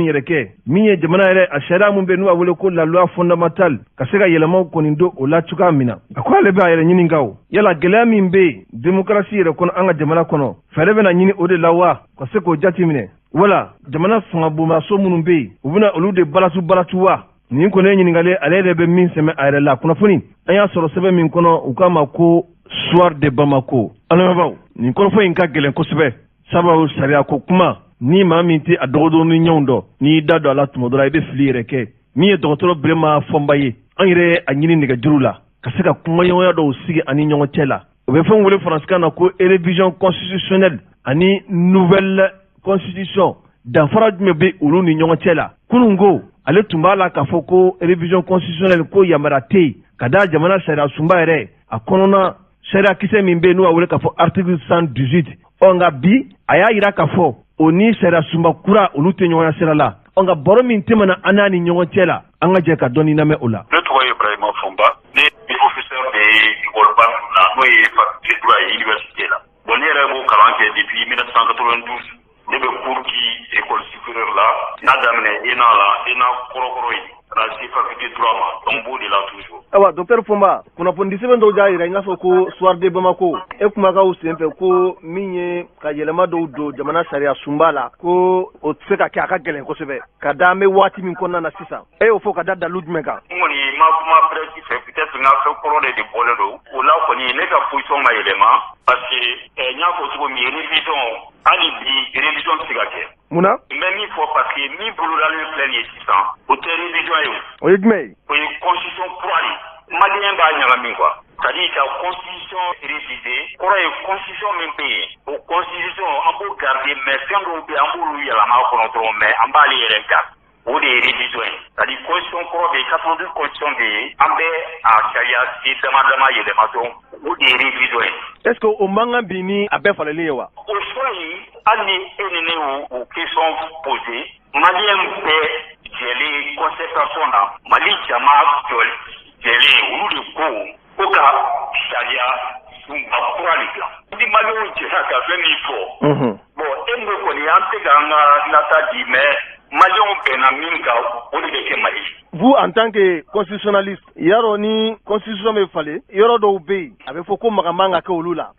yɛrɛ kɛ, min ye jamana yɛrɛ a sariya min bɛ n'u b'a wele ko la loi fondamentale, ka se ka yɛlɛmaw kɔni don o la cogoya min na. A ko ale bɛ a yɛrɛ ɲininka, o yala gɛlɛya min bɛ yen démocratie yɛrɛ kɔnɔ an ka jamana kɔnɔ, fɛɛrɛ bɛna ɲini o de la wa, ka se k'o jateminɛ, wala jamana fangabonbaso minnu bɛ yen, u bɛna olu de balatu balatu wa? Nin kɔni ye ɲininkali ale yɛrɛ bɛ min sɛmɛ a yɛrɛ la. Kunnafoni an y'a sɔrɔ sɛbɛn min kɔnɔ, u k'a ma ko Soir de Bamako. An lamɛnbaaw, nin kɔrɔfɔ in ka gɛlɛn kosɛbɛ, sabu sariya ko kuma, ni maa min tɛ a dɔgɔdɔgɔnin ɲɛw dɔn, n'i y'i da don a la tuma dɔ la, i bɛ fili yɛrɛ kɛ. Min ye dɔgɔtɔrɔ Birema Fɔnba ye, an yɛrɛ a ɲini nɛgɛjuru la ka se ka kumaɲɔgɔnya dɔw sigi ani ɲɔgɔn cɛ la. U bɛ fɛn wele faransikan na ko révision constitutionnelle ani nouvelle constitution, danfara jumɛn bɛ olu ni ɲɔgɔn cɛ la? Kunun ko ale tun b'a la k'a fɔ ko révision constitutionnelle ko yamaruya tɛ yen ka da jamana sariya sunba yɛrɛ a kɔnɔna sariya kisɛ min bɛ yen n'u b'a wele k'a fɔ article 118. Ɔ nka bi a y'a yira k'a fɔ o ni sariya sunba kura olu tɛ ɲɔgɔnya sira la. Ɔ nka baro min tɛmɛna an n'a ni ɲɔgɔn cɛ la, an ka jɛ ka dɔɔni lamɛn o la. Ne tɔgɔ ye Ibrahima Fɔnba, ne ye professeur de ye école ba na, n'o ye faculté droit ye université la. Bon, ne yɛrɛ b'o kalan kɛ depuis 1992. Ne bɛ cours di école supérieure la, n'a daminɛ ENA la, ENA kɔrɔkɔrɔ ye, ka na se faculté droit ma, donc n b'o de la toujours. Ayiwa, docteur Fɔnba, kunnafoni sɛbɛn dɔw y'a yira i n'a fɔ ko Soir de Bamako, e kumakanw senfɛ ko min ye ka yɛlɛma dɔw don jamana sariya sunba la, ko o tɛ se ka kɛ, a ka gɛlɛn kosɛbɛ ka da an bɛ waati min kɔnɔna na sisan. E y'o fɔ ka da dalu jumɛn kan? N kɔni ma kuma presse fɛ, peut-être n ka fɛn kɔrɔ de bɔlen don o la. Kɔni ne ka position ma yɛlɛma, parce que n y'a fɔ cogo min, révision, hali bi révision tɛ se ka kɛ. Mun na? N bɛ min fɔ, parce que min bolodalen filɛ nin ye sisan, o tɛ révision ye. O ye jumɛn ye? O ye constitution kura de ye. Malien b'a ɲagami quoi, c'est à dire ka constitution réviser kɔrɔ ye constitution min bɛ yen, o constitution an b'o garder, mais fɛn dɔw bɛ yen, an b'olu yɛlɛma a kɔnɔ dɔrɔn, mais an b'ale yɛrɛ garder. O de ye révision ye. C'est à dire constitution kɔrɔ bɛ yen, 92 constitution bɛ yen, an bɛ a sariya sen dama dama yɛlɛma dɔrɔn, o de ye révision ye. Est ce que o man kan bi ni a bɛɛ falenli ye wa? O choix in, hali ni e ni ne y'o o question posé, malien bɛɛ jɛlen concertation na, Mali jama jɛlen, olu de ko ka sariya sunba kura de dilan. Ni malienw jɛra ka fɛn min fɔ, bon, e ni ne kɔni an tɛ k'an ka nata di, mais malienw bɛnna min kan, o de bɛ kɛ Mali. Vous, en tant que constitutionnaliste, yarɔ ni constitution bɛ falen, yɔrɔ dɔw bɛ yen, a bɛ fɔ ko maga man ka kɛ olu la.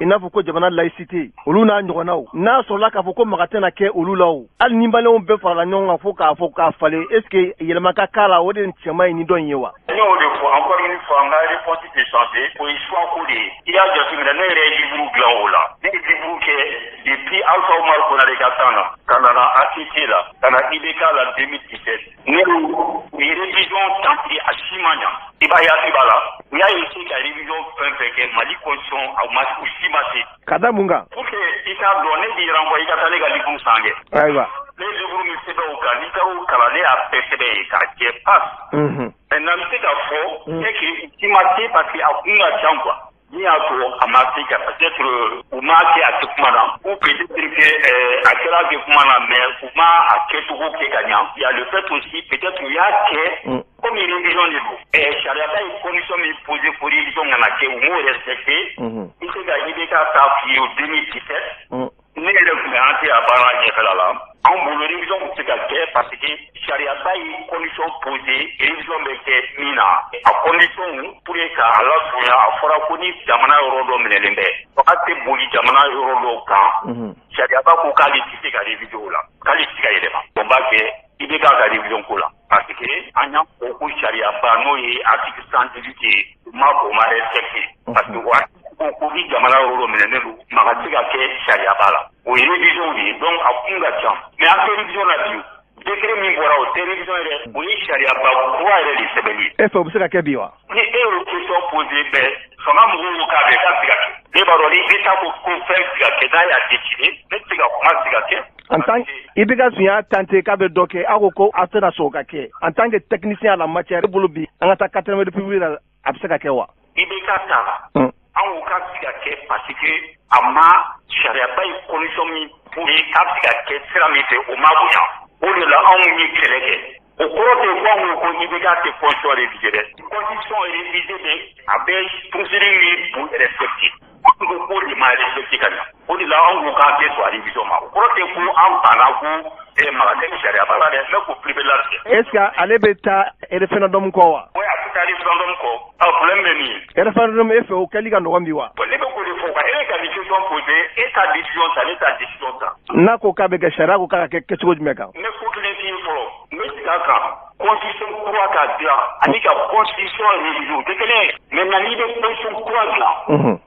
I n'a fɔ ko jamana laïcité, olu n'a ɲɔgɔnnaw, n'a sɔrɔla k'a fɔ ko maga tɛna kɛ olu la o, hali ni maliyɛnw bɛɛ farala ɲɔgɔn kan fo k'a fɔ k'a falen, est ce que yɛlɛma ka k'a la, o de cɛman ye ni dɔ in ye wa? Ne y'o de fɔ encore une fois, n ka réponse tɛ changer. O ye choix ko de ye. I y'a jateminɛ, ne yɛrɛ ye livre dilan o la. Ne ye livre kɛ depuis Alpha Oumar Konaré ka temps na, ka na ATT la, ka na IBK la 2017. Ne u ye révision tenté, a si ma ɲa. I b'a ye, hakili b'a la, u y'a essayé ka révision fɛn fɛn kɛ Mali constitution, a ma, u si ma se. Ka da mun kan? Pour que i k'a dɔn, ne b'i renvoyer i ka taa ne ka livre san kɛ. Ayiwa. Ne ye livre min sɛbɛn o kan, n'i taara o kalan, ne y'a bɛɛ sɛbɛn yen k'a jɛ pas. Maintenant, n bɛ se k'a fɔ c'est que si ma se parce que a kun ka ca quoi. Min y'a to a ma se ka, peut-être u m'a kɛ a kɛ kuma na, ou peut-être que a kɛra a kɛ kuma na, mais u ma a kɛcogo kɛ ka ɲa. Il y a le fait aussi, peut-être u y'a kɛ comme révision de don. Sariyaba ye condition min posé pour révision kana kɛ, u m'o respecté. I se ka IBK ta f'i ye o 2017. Ne yɛrɛ tun bɛ an tɛ a baara ɲɛfɛla la. Anw bolo, révision tɛ se ka kɛ parce que sariyaba ye condition posé révision bɛ kɛ min na. A condition, pour que k'a lasurunya, a fɔra ko ni jamana yɔrɔ dɔ minɛlen bɛ, fanga tɛ boli jamana yɔrɔ dɔw kan, sariyaba ko k'ale tɛ se ka révision o la, k'ale tɛ se ka yɛlɛma. O b'a kɛ IBK ka révision ko la parce que an y'a fɔ ko sariyaba, n'o ye article 118 ye, u ma o ma respecté parce que o article ko ni jamana yɔrɔ dɔ minɛnen don, maga tɛ se ka kɛ sariyaba la. O ye révision de ye. Donc a kun ka ca, mais an tɛ révision na bi. Décret min bɔra, o tɛ révision yɛrɛ, o ye sariyaba kura yɛrɛ de sɛbɛnni ye. E fɛ, o bɛ se ka kɛ bi wa? Ni e y'o question posé, mais fanga mɔgɔw ko k'a bɛ, k'a bɛ se ka kɛ. Ne b'a dɔn, ni État ko ko fɛn bɛ se ka kɛ, n'a y'a décidé, ne tɛ se ka kuma, tɛ se ka kɛ. En tant IBK tun y'a tenté k'a bɛ dɔ kɛ, aw ko ko aw tɛna sɔn o ka kɛ. En tant que technicien à la matière, e bolo bi, an ka taa quatrième république la, a bɛ se ka kɛ wa? IBK ta la, an ko k'a bɛ se ka kɛ parce que a ma sariyaba ye condition min posé k'a bɛ se ka kɛ sira min fɛ, o ma bonya. O de la anw ye kɛlɛ kɛ. O kɔrɔ tɛ ko anw ko ko IBK tɛ constitution révisé dɛ. Constitution révisé bɛ, a bɛ procédure min respecté, an ko k'o de ma respecté ka ɲa. O de la anw ko k'an tɛ sɔn a révision ma. O kɔrɔ tɛ ko an banna ko maga tɛ sariyaba la dɛ. Ne ko privé latigɛ. Est ce que ale bɛ taa référendum kɔ wa? Oui, a tɛ taa référendum kɔ. A problème bɛ min ye? Référendum, e fɛ, o kɛli ka nɔgɔn bi wa? Bon, ne bɛ k'o de fɔ quoi. E ka nin question posé, e ta décision ta, ne ta décision ta. N'a ko k'a bɛ kɛ, sariya ko k'a ka kɛ kɛcogo jumɛn kan? N bɛ ko kelen f'i ye fɔlɔ. N bɛ segin a kan. Constitution kura ka dilan ani ka constitution réviser, o tɛ kelen ye. Maintenant, n'i bɛ constitution kura dilan,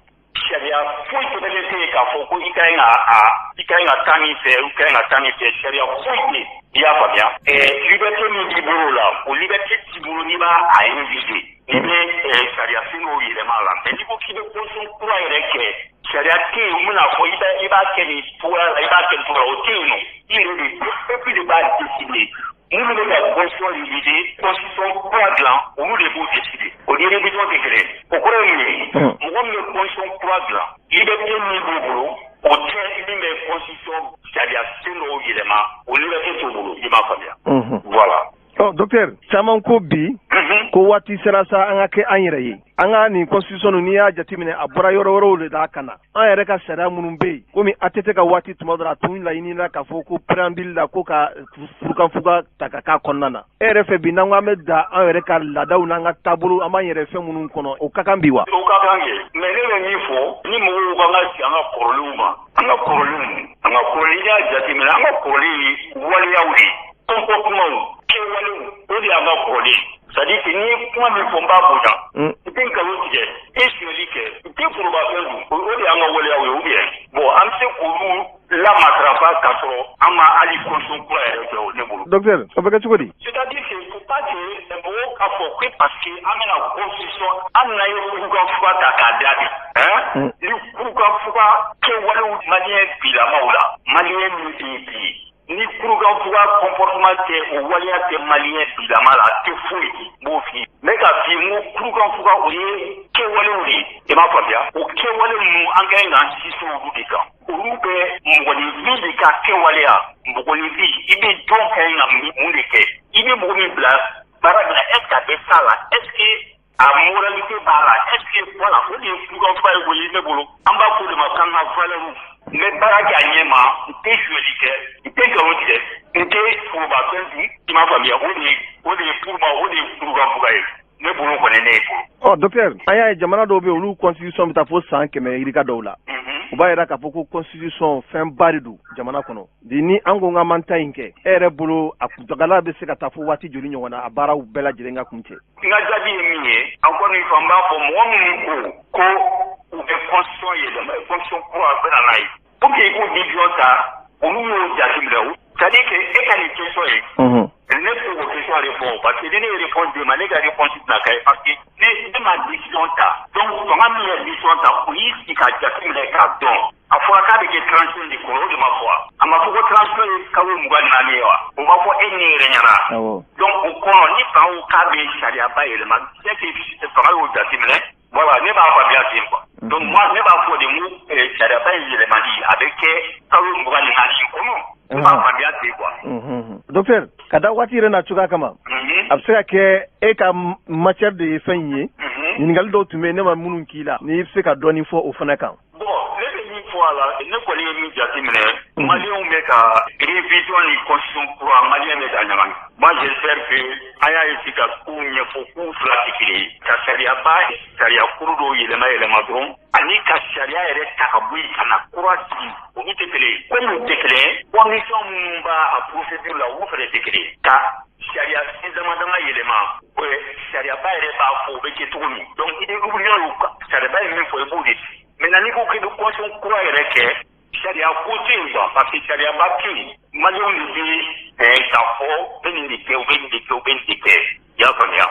sariya foyi sɛbɛnnen tɛ yen k'a fɔ ko i ka ɲi ka taa nin fɛ, i ka ɲi ka taa nin fɛ. Sariya foyi tɛ yen. I y'a faamuya? Liberté min b'i bolo la, o liberté t'i bolo n'i b'a a réviser, n'i bɛ sariya sen dɔw yɛlɛma a la. Mais n'i ko k'i bɛ constitution kura yɛrɛ kɛ, sariya tɛ yen mun bɛna fɔ i b'a kɛ nin cogoya la, i b'a kɛ nin cogoya la, o tɛ yen nɔ. I yɛrɛ de, peuple de b'a décider. Minnu bɛ ka constitution réviser, constitution kura dilan, olu de b'o décider. O ni révision tɛ kelen ye. O kɔrɔ ye mun ye? Mɔgɔ min bɛ constitution kura dilan, liberté min b'o bolo, o tɛ min bɛ constitution sariya sen dɔw yɛlɛma, o liberté t'o bolo. I m'a faamuya? Voilà. Ɔ docteur, caman ko bi ko waati sera sa an ka kɛ an yɛrɛ ye. An ka nin constitution, n'i y'a jateminɛ, a bɔra yɔrɔ wɛrɛw de la ka na. An yɛrɛ ka sariya minnu bɛ yen, komi ATT ka waati, tuma dɔ la, a tun laɲinina k'a fɔ ko préambule la, ko ka furukanfuga ta ka k'a kɔnɔna na. E yɛrɛ fɛ bi, n'an ko an bɛ da an yɛrɛ ka laadaw n'an ka taabolo, an b'an yɛrɛ fɛn minnu kɔnɔ, o ka kan bi wa? O ka kan kɛ, mais ne bɛ min fɔ, ni mɔgɔw ko an ka sigi an ka kɔrɔlenw ma, an ka kɔrɔlenw, an ka kɔrɔlen, n'i y'a jateminɛ, an ka kɔrɔlen ye waleyaw de ye, comportement, kɛwalew, o de y'an ka kɔrɔlen. C'est à dire que n'i ye kuma min fɔ, n b'a bonya, n tɛ nkalon tigɛ, n tɛ sonyali kɛ, n tɛ forobafɛn dun, o de y'an ka waleyaw ye. Ou bien bon, an bɛ se k'olu lamatarafa k'a sɔrɔ an ma hali constitution kura yɛrɛ kɛ, o ne bolo. Docteur, o bɛ kɛ cogo di? C'est à dire que faut pas que mɔgɔw k'a fɔ ko parce que an bɛna constitution, hali n'an ye kurukanfuga ta k'a da bi, hein, ni kurukanfuga kɛwalew maliyɛn bilamaw la, maliyɛn min bɛ yen bi, ni kurukanfuga comportement tɛ, o waleya tɛ maliyɛn bilama la, a tɛ foyi di. N b'o f'i ye. N bɛ k'a f'i ye, n ko kurukanfuga, o ye kɛwalew de ye. I m'a faamuya? O kɛwale ninnu, an ka ɲi k'an sinsin olu de kan. Olu bɛ mɔgɔninfin de ka kɛwaleya. Mɔgɔninfin, i bɛ jɔn ka ɲi ka mun de kɛ? I bɛ mɔgɔ min bila baara min na, est ce que a bɛ s'a la? Est ce que a moralité b'a la? Est ce que voilà, o de ye kurukanfuga ye koyi ne bolo. An b'a fɔ o de ma k'an ka valeur. N bɛ baara kɛ a ɲɛ ma, n tɛ sonyali kɛ, n tɛ nkalon tigɛ, n tɛ forobafɛn dun. I m'a faamuya? O de ye pour moi, o de ye kurukanfuga ye. Ne bolo kɔni, ne bolo. Ɔ docteur, an y'a ye jamana dɔw bɛ yen, olu constitution bɛ taa fo san 100 yirika dɔw la. U b'a yira k'a fɔ ko constitution fɛnba de don jamana kɔnɔ. Bi ni an ko k'an m'an ta in kɛ, e yɛrɛ bolo, a kuntagala bɛ se ka taa fo waati joli ɲɔgɔn na, a baaraw bɛɛ lajɛlen ka kun cɛ? N ka jaabi ye min ye, encore une fois, n b'a fɔ, mɔgɔ minnu ko ko u bɛ constitution yɛlɛma, constitution kura bɛ na n'a ye pour que i k'o décision ta, olu y'o jateminɛ. C'est à dire que e ka nin question ye, ne tɛ o question répond, parce que ni ne ye réponse d'e ma, ne ka réponse tɛna kɛ, parce que ne ma décision ta. Donc fanga min ye décision ta, o y'i sigi ka jateminɛ k'a dɔn. A fɔra k'a bɛ kɛ transition de kɔnɔ, o de ma fɔ wa? A ma fɔ ko transition ye kalo 24 ye wa? O ma fɔ e ni ne yɛrɛ ɲɛna? Donc o kɔnɔ, ni fanga ko k'a bɛ sariyaba yɛlɛma, c'est que fanga y'o jateminɛ. Voilà, ne b'a faamuya ten quoi. Donc moi, ne b'a fɔ de, n ko sariyaba in yɛlɛmali, a bɛ kɛ kalo 24 kɔnɔ. Ne b'a faamuya ten quoi. Docteur, ka da waati yɛrɛ n'a cogoya kama, a bɛ se ka kɛ e ka matière de ye fɛn in ye. Ɲininkali dɔw tun bɛ yen ne ma minnu k'i la, n'i bɛ se ka dɔɔnin fɔ o fana kan. Bon, ne bɛ min fɔ a la, ne kɔni ye min jateminɛ, maliyɛnw bɛ ka révision ni constitution kura, maliyɛn bɛ ka ɲagami. Moi, j'espère que an y'a essayer ka kow ɲɛfɔ, k'u fila tɛ kelen ye. Ka sariyaba, sariya kuru dɔw yɛlɛma yɛlɛma dɔrɔn, ani ka sariya yɛrɛ ta ka bɔ yen ka na kura sigi, olu tɛ kelen ye. Komi u tɛ kelen ye, condition minnu b'a a procédure la, olu fana tɛ kelen ye. Ka sariya sen dama dama yɛlɛma, sariyaba yɛrɛ b'a fɔ o bɛ kɛ cogo min. Donc i bɛ y'o sariyaba ye min fɔ, i b'o de ci. Maintenant, n'i ko k'i bɛ constitution kura yɛrɛ kɛ, sariya ko tɛ yen quoi, parce que sariyaba tɛ yen. Maliyɛnw de bɛ bɛn k'a fɔ u bɛ nin de kɛ, u bɛ nin de kɛ, u bɛ nin de kɛ. I y'a faamuya?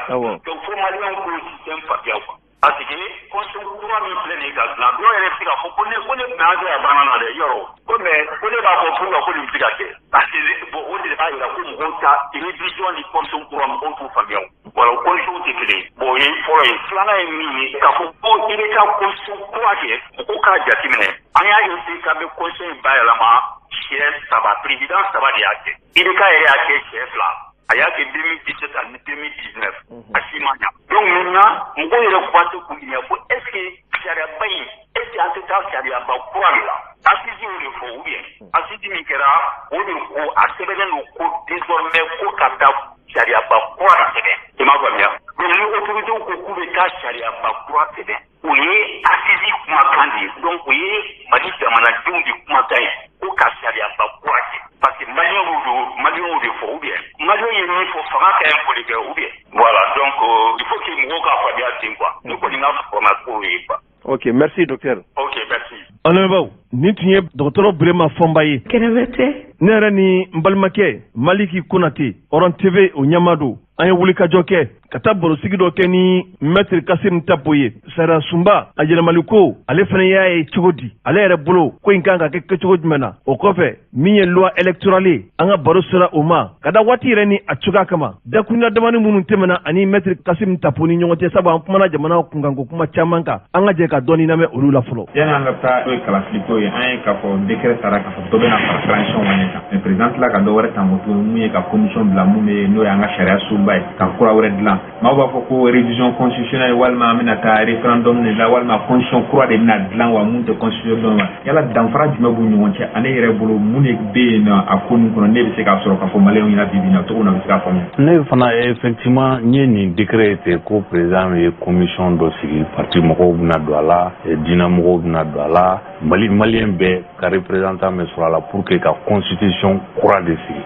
Donc fo maliyɛnw k'o système faamuya quoi. Parce que constitution kura min filɛ nin ye ka dilan, dɔw yɛrɛ bɛ se k'a fɔ ko ne tun bɛ an fɛ yan banna na dɛ, yɔrɔ ko, mais ko ne b'a fɔ pourquoi ko nin bɛ se ka kɛ. Parce que bon, o de b'a jira ko mɔgɔw ta révision ni constitution kura, mɔgɔw t'u faamuya o. Voilà, o condition tɛ kelen ye. Bon, o ye fɔlɔ ye. Filanan ye min ye, k'a fɔ ko i bɛ taa constitution kura kɛ, mɔgɔw k'a jateminɛ. An y'a essayer k'an bɛ constitution in bayɛlɛma siɲɛ saba, président saba de y'a kɛ. IBK yɛrɛ y'a kɛ siɲɛ fila. A y'a kɛ 2017 ani 2019, a si ma ɲa. Donc maintenant, mɔgɔw yɛrɛ commencé k'u ɲininka ko est ce que sariyaba in, est ce que an tɛ taa sariyaba kura de la? Assise y'o de fɔ, ou bien assise min kɛra, o de ko a sɛbɛnnen don ko désormais ko ka taa sariyaba kura de sɛbɛn. I m'a faamuya? Donc ni autorités ko k'u bɛ taa sariyaba kura sɛbɛn, o ye assise kumakan de ye. Donc o ye Mali jamanadenw de kumakan ye ko ka sariyaba kura kɛ, parce que maliyɛnw don, maliyɛnw de fɔ, ou bien maliyɛnw ye min fɔ, fanga ka ɲi k'o de kɛ, ou bien. Voilà, donc il faut que mɔgɔw k'a faamuya ten quoi. Ne kɔni ka faamuya ko ye quoi. Ok, merci docteur. Ok, merci. An lamɛnbaaw, nin tun ye dɔgɔtɔrɔ Burema Fɔnba ye. Kɛnɛbɛ tɛ. Ne yɛrɛ ni n balimakɛ Maliki Konate, Ɔrɔn TV o ɲɛma don, an ye wulikajɔ kɛ ka taa barosigi dɔ kɛ ni maître Kasim Tapo ye. Sariya sunba a yɛlɛmali ko, ale fana y'a ye cogo di? Ale yɛrɛ bolo, ko in kan ka kɛ kɛcogo jumɛn na? O kɔfɛ, min ye loi électorale ye, an ka baro sera o ma ka da waati yɛrɛ ni a cogoya kama. Dakuruɲa damani minnu tɛmɛna ani maître Kasim Tapo ni ɲɔgɔn cɛ, sabu an kumana jamana kunkanko kuma caman kan, an ka jɛ ka dɔɔni lamɛn olu la fɔlɔ. Yani an ka taa, n'o ye kalafili ye, an ye k'a fɔ décret taara k'a fɔ dɔ bɛna fara transition wɛrɛ kan, mais président tila ka dɔ wɛrɛ ta ko tuguni, mun ye ka commission bila, mun bɛ n'o y'an ka sariya sunba ye, ka kura wɛrɛ dilan. Maaw b'a fɔ ko révision constitutionnelle, walima an bɛna taa référendum de la, walima constitution kura de bɛna dilan wa, mun tɛ constitution dɔn wa? Yala danfara jumɛn b'u ɲɔgɔn cɛ? Ale yɛrɛ bolo, mun de bɛ yen nɔ a ko nin kɔnɔ, ne bɛ se k'a sɔrɔ k'a fɔ maliyɛnw ɲɛna bi bi in na cogo min na, u bɛ se k'a faamuya? Ne fana, effectivement, n ye nin décret ye ten ko président ye commission dɔ sigi, parti mɔgɔw bɛna don a la, diinɛ mɔgɔw bɛna don a la, Mali maliyɛn bɛɛ ka représentant bɛ sɔrɔ a la pour que ka constitution kura de sigi.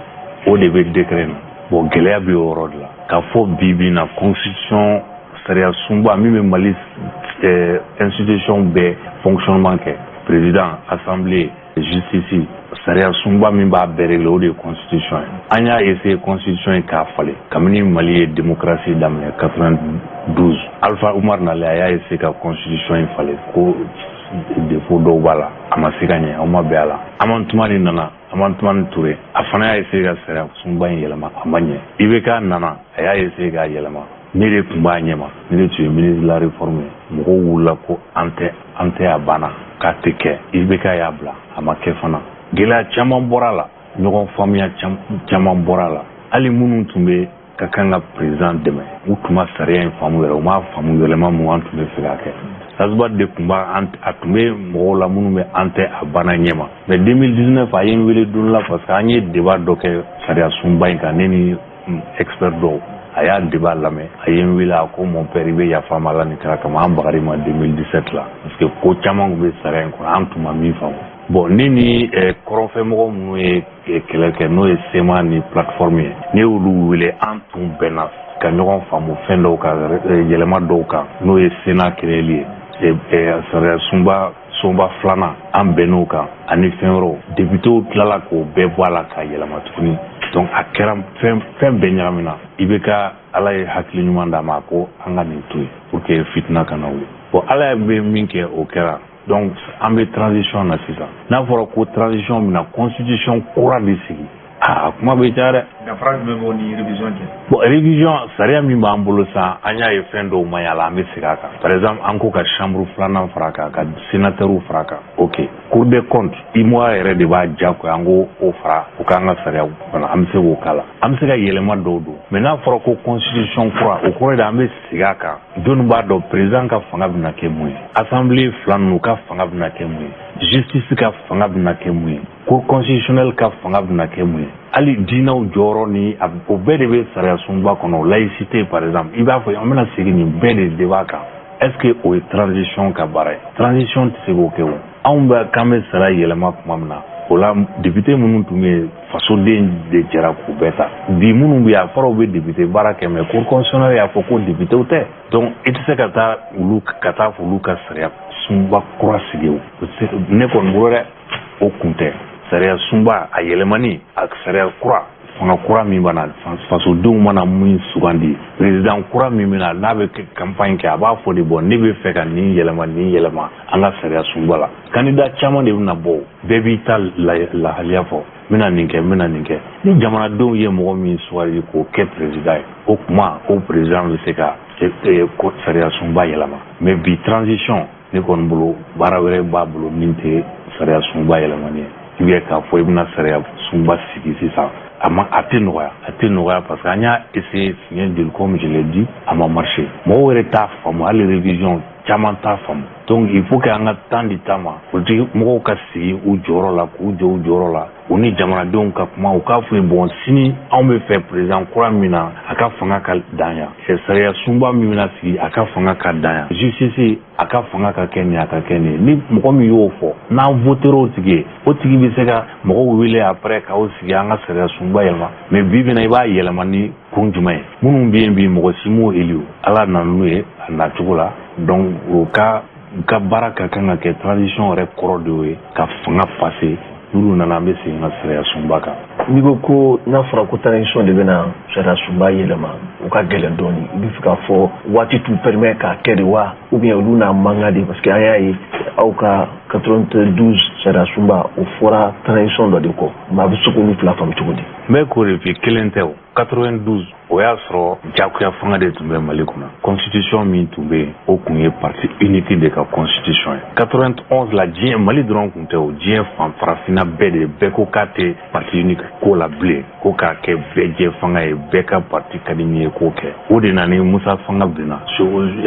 O de bɛ décret na. Bon, gɛlɛya bɛ o yɔrɔ de la k'a fɔ bi bi in na, constitution, sariya sunba min bɛ Mali institution bɛɛ fonctionnement kɛ, président, assemblée, justice, sariya sunba min b'a bɛɛ régler, o de ye constitution ye. An y'a essayer constitution ye k'a falen kabini Mali ye démocratie daminɛ 92. Alpha Umar nalen, a y'a essayer ka constitution in falen ko défaut dɔw b'a la, a ma se ka ɲɛ, aw ma bɛn a la. Amadu Tumani nana, Amadu Tumani Ture, a fana y'a essayer ka sariya sunba in yɛlɛma, a ma ɲɛ. IBK nana, a y'a essayer k'a yɛlɛma. Ne de tun b'a ɲɛma, ne de tun ye ministre de la réforme ye. Mɔgɔw wulila ko an tɛ, an tɛ, a banna k'a tɛ kɛ. IBK y'a bila, a ma kɛ fana. Gɛlɛya caman bɔra a la, ɲɔgɔn faamuya caman bɔra a la. Hali minnu tun bɛ ka kan ka président dɛmɛ, u tun ma sariya in faamu yɛrɛ, u m'a faamu yɛlɛma mun an tun bɛ fɛ ka kɛ. Ras Bath de tun b'a, a tun bɛ mɔgɔw la minnu bɛ an tɛ a banna ɲɛma. Mais 2019, a ye n wele don la, parce que an ye débat dɔ kɛ sariya sunba in kan, ne ni expert dɔw. A y'a débat lamɛn, a ye n wele, a ko: "Mon père, i bɛ yafa n ma, Ala ni kira kama, an bagar'i ma 2017 la, parce que ko caman tun bɛ sariya in kɔnɔ, an tun ma min faamu." Bon, ne ni kɔrɔnfɛmɔgɔ minnu ye kɛlɛ kɛ, n'o ye CMA ni plateforme ye, ne y'olu wele, an tun bɛnna ka ɲɔgɔn faamu fɛn dɔw kan, yɛlɛma dɔw kan, n'o ye Sénat créeli ye, sariya sunba sunba filanan, an bɛnn'o kan ani fɛn wɛrɛw. Députéw tilala k'o bɛɛ bɔ a la k'a yɛlɛma tuguni. Donc a kɛra fɛn fɛn bɛɛ ɲagamina. I bɛ ka Ala ye hakili ɲuman d'a ma ko an ka nin to yen pour que fitina kana wuli. Bon, Ala bɛ min kɛ, o kɛra. Donc an bɛ transition na sisan. N'a fɔra ko transition bɛna constitution kura de sigi, aa, kuma bɛ caya dɛ. Danfara jumɛn b'o ni révision cɛ? Bon, révision, sariya min b'an bolo sisan, an y'a ye fɛn dɔw ma ɲi a la, an bɛ segin a kan. Par exemple, an ko ka chambre filanan fara a kan, ka sénateur fara a kan. Ok, Cour des comptes, UEMOA yɛrɛ de b'a diyagoya an ko o fara o k'an ka sariya fana, an bɛ se k'o k'a la, an bɛ se ka yɛlɛma dɔw don. Mais n'a fɔra ko constitution kura, o kɔrɔ de an bɛ segin a kan. Jɔnni b'a dɔn président ka fanga bɛna kɛ mun ye, assemblée fila ninnu ka fanga bɛna kɛ mun ye, justice ka fanga bɛna kɛ mun ye, cour constitutionnelle ka fanga bɛna kɛ mun ye, hali diinɛw jɔyɔrɔ ni o bɛɛ de bɛ sariya sunba kɔnɔ, laïcité par exemple. I b'a fɔ an bɛna segin nin bɛɛ de débat kan. Est ce que o ye transition ka baara ye? Transition tɛ se k'o kɛ. O anw bɛ k'an bɛ sariya yɛlɛma tuma min na, o la député minnu tun bɛ yen, fasoden de jɛra k'u bɛɛ ta. Bi minnu bɛ yen, a fɔra u bɛ député baara kɛ, mais cour constitutionnelle y'a fɔ ko député tɛ. Donc i tɛ se ka taa olu ka taa fɔ olu ka sariya sunba kura sigi. O ne kɔni bolo dɛ, o kun tɛ. Sariya sunba a yɛlɛmani, a sariya kura, fanga kura min bɛna, fasodenw mana min sugandi, président kura min bɛna, n'a bɛ campagne kɛ, a b'a fɔ de: "Bon, ne bɛ fɛ ka nin yɛlɛma, nin yɛlɛma an ka sariya sunba la." Candidat caman de bɛna bɔ, bɛɛ b'i ta lahaliya fɔ: "N bɛna nin kɛ, n bɛna nin kɛ." Ni jamanadenw ye mɔgɔ min sugandi k'o kɛ président ye, o tuma o président bɛ se ka sariya sunba yɛlɛma. Mais bi transition, ne kɔni bolo, baara wɛrɛ b'a bolo min tɛ sariya sunba yɛlɛmani ye. I bɛ k'a fɔ i bɛna sariya sunba sigi sisan, a ma, a tɛ nɔgɔya, a tɛ nɔgɔya, parce que an y'a essayé siɲɛ joli, comme je l'ai dit, a ma marché. Mɔgɔw yɛrɛ t'a faamu, hali révision caman t'a faamu. Donc il faut que an ka temps di ta ma, politique mɔgɔw ka sigi u jɔyɔrɔ la, k'u jɔ u jɔyɔrɔ la, u ni jamanadenw ka kuma, u k'a fɔ ye: "Bon, sini anw bɛ fɛ président kura min na, a ka fanga ka dan yan, sariya sunba min bɛna sigi, a ka fanga ka dan yan, justice, a ka fanga ka kɛ nin, a ka kɛ nin ye." Ni mɔgɔ min y'o fɔ, n'an voter o tigi ye, o tigi bɛ se ka mɔgɔw wele après k'aw sigi, an ka sariya sunba yɛlɛma. Mais bi bi in na, i b'a yɛlɛma ni kun jumɛn ye? Minnu bɛ yen bi, mɔgɔ si m'o élu, Ala nana n'u ye a nacogo la. Donc o ka baara ka kan ka kɛ, transition yɛrɛ kɔrɔ de y'o ye, ka fanga passer. N'olu nana, an bɛ segin ka sariya sunba kan. N'i ko ko n'a fɔra ko transition de bɛna sariya sunba yɛlɛma, o ka gɛlɛn dɔɔni. I bɛ fɛ k'a fɔ waati t'u permet k'a kɛ de wa, ou bien olu n'a mankan de? Parce que an y'a ye aw ka 92 sariya sunba, o fɔra transition dɔ de kɔ. Mais a bɛ se k'olu fila faamu cogo di? N bɛ k'o de f'i, kelen tɛ. O 92, o y'a sɔrɔ jagoya fanga de tun bɛ Mali kɔnɔ. Constitution min tun bɛ yen, o tun ye parti unique de ka constitution ye. 91 la, diɲɛ, Mali dɔrɔn tun tɛ o, diɲɛ fan, farafinna bɛɛ de, bɛɛ ko k'a tɛ parti unique ko la bilen, ko k'a kɛ bɛɛ jɛ fanga ye, bɛɛ ka parti ka di min ye k'o kɛ. O de nana ni Musa fanga binna.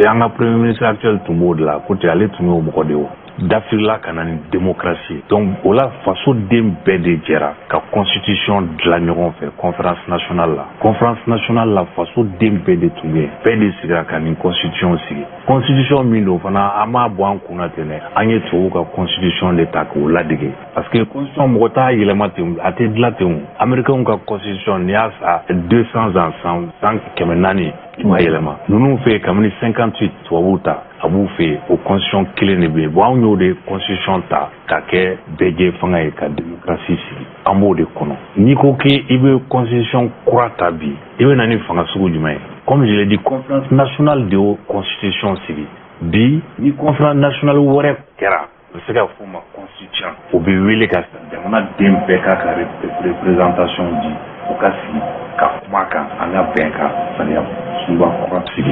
An ka premier ministre actuel tun b'o de la, ko ten, ale tun y'o mɔgɔ de ye. O dafirila ka na ni démocratie. Donc o la, faso den bɛɛ de jɛra ka constitution dilan ɲɔgɔn fɛ conférence nationale la. Conférence nationale la, faso den bɛɛ de tun bɛ yen, bɛɛ de sigira ka nin constitution sigi. Constitution min don fana, an m'a bɔ an kunna ten dɛ, an ye tubabuw ka constitution de ta k'o ladege, parce que constitution, mɔgɔ t'a yɛlɛma ten, a tɛ dilan ten. O Américains ka constitution, n'i y'a sa 200 ans, san 400, i ma yɛlɛma. Ninnu fɛ yen, kabini 58 tubabuw ta, a b'u fɛ yen, o constitution kelen de bɛ yen. Bon, anw y'o de constitution ta ka kɛ bɛɛ fanga ye, ka démocratie sigi, an b'o de kɔnɔ. N'i ko k'i bɛ constitution kura ta bi, i bɛ na ni fanga sugu jumɛn ye? Comme je l'ai dit, conférence nationale de y'o constitution sigi. Bi, ni conférence nationale wɛrɛ kɛra, u bɛ se ka f'o ma constituant, o bɛ wele ka jamana den bɛɛ k'a ka représentation di, o ka sigi ka kuma kan, an ka bɛn ka sariya sunba kura sigi.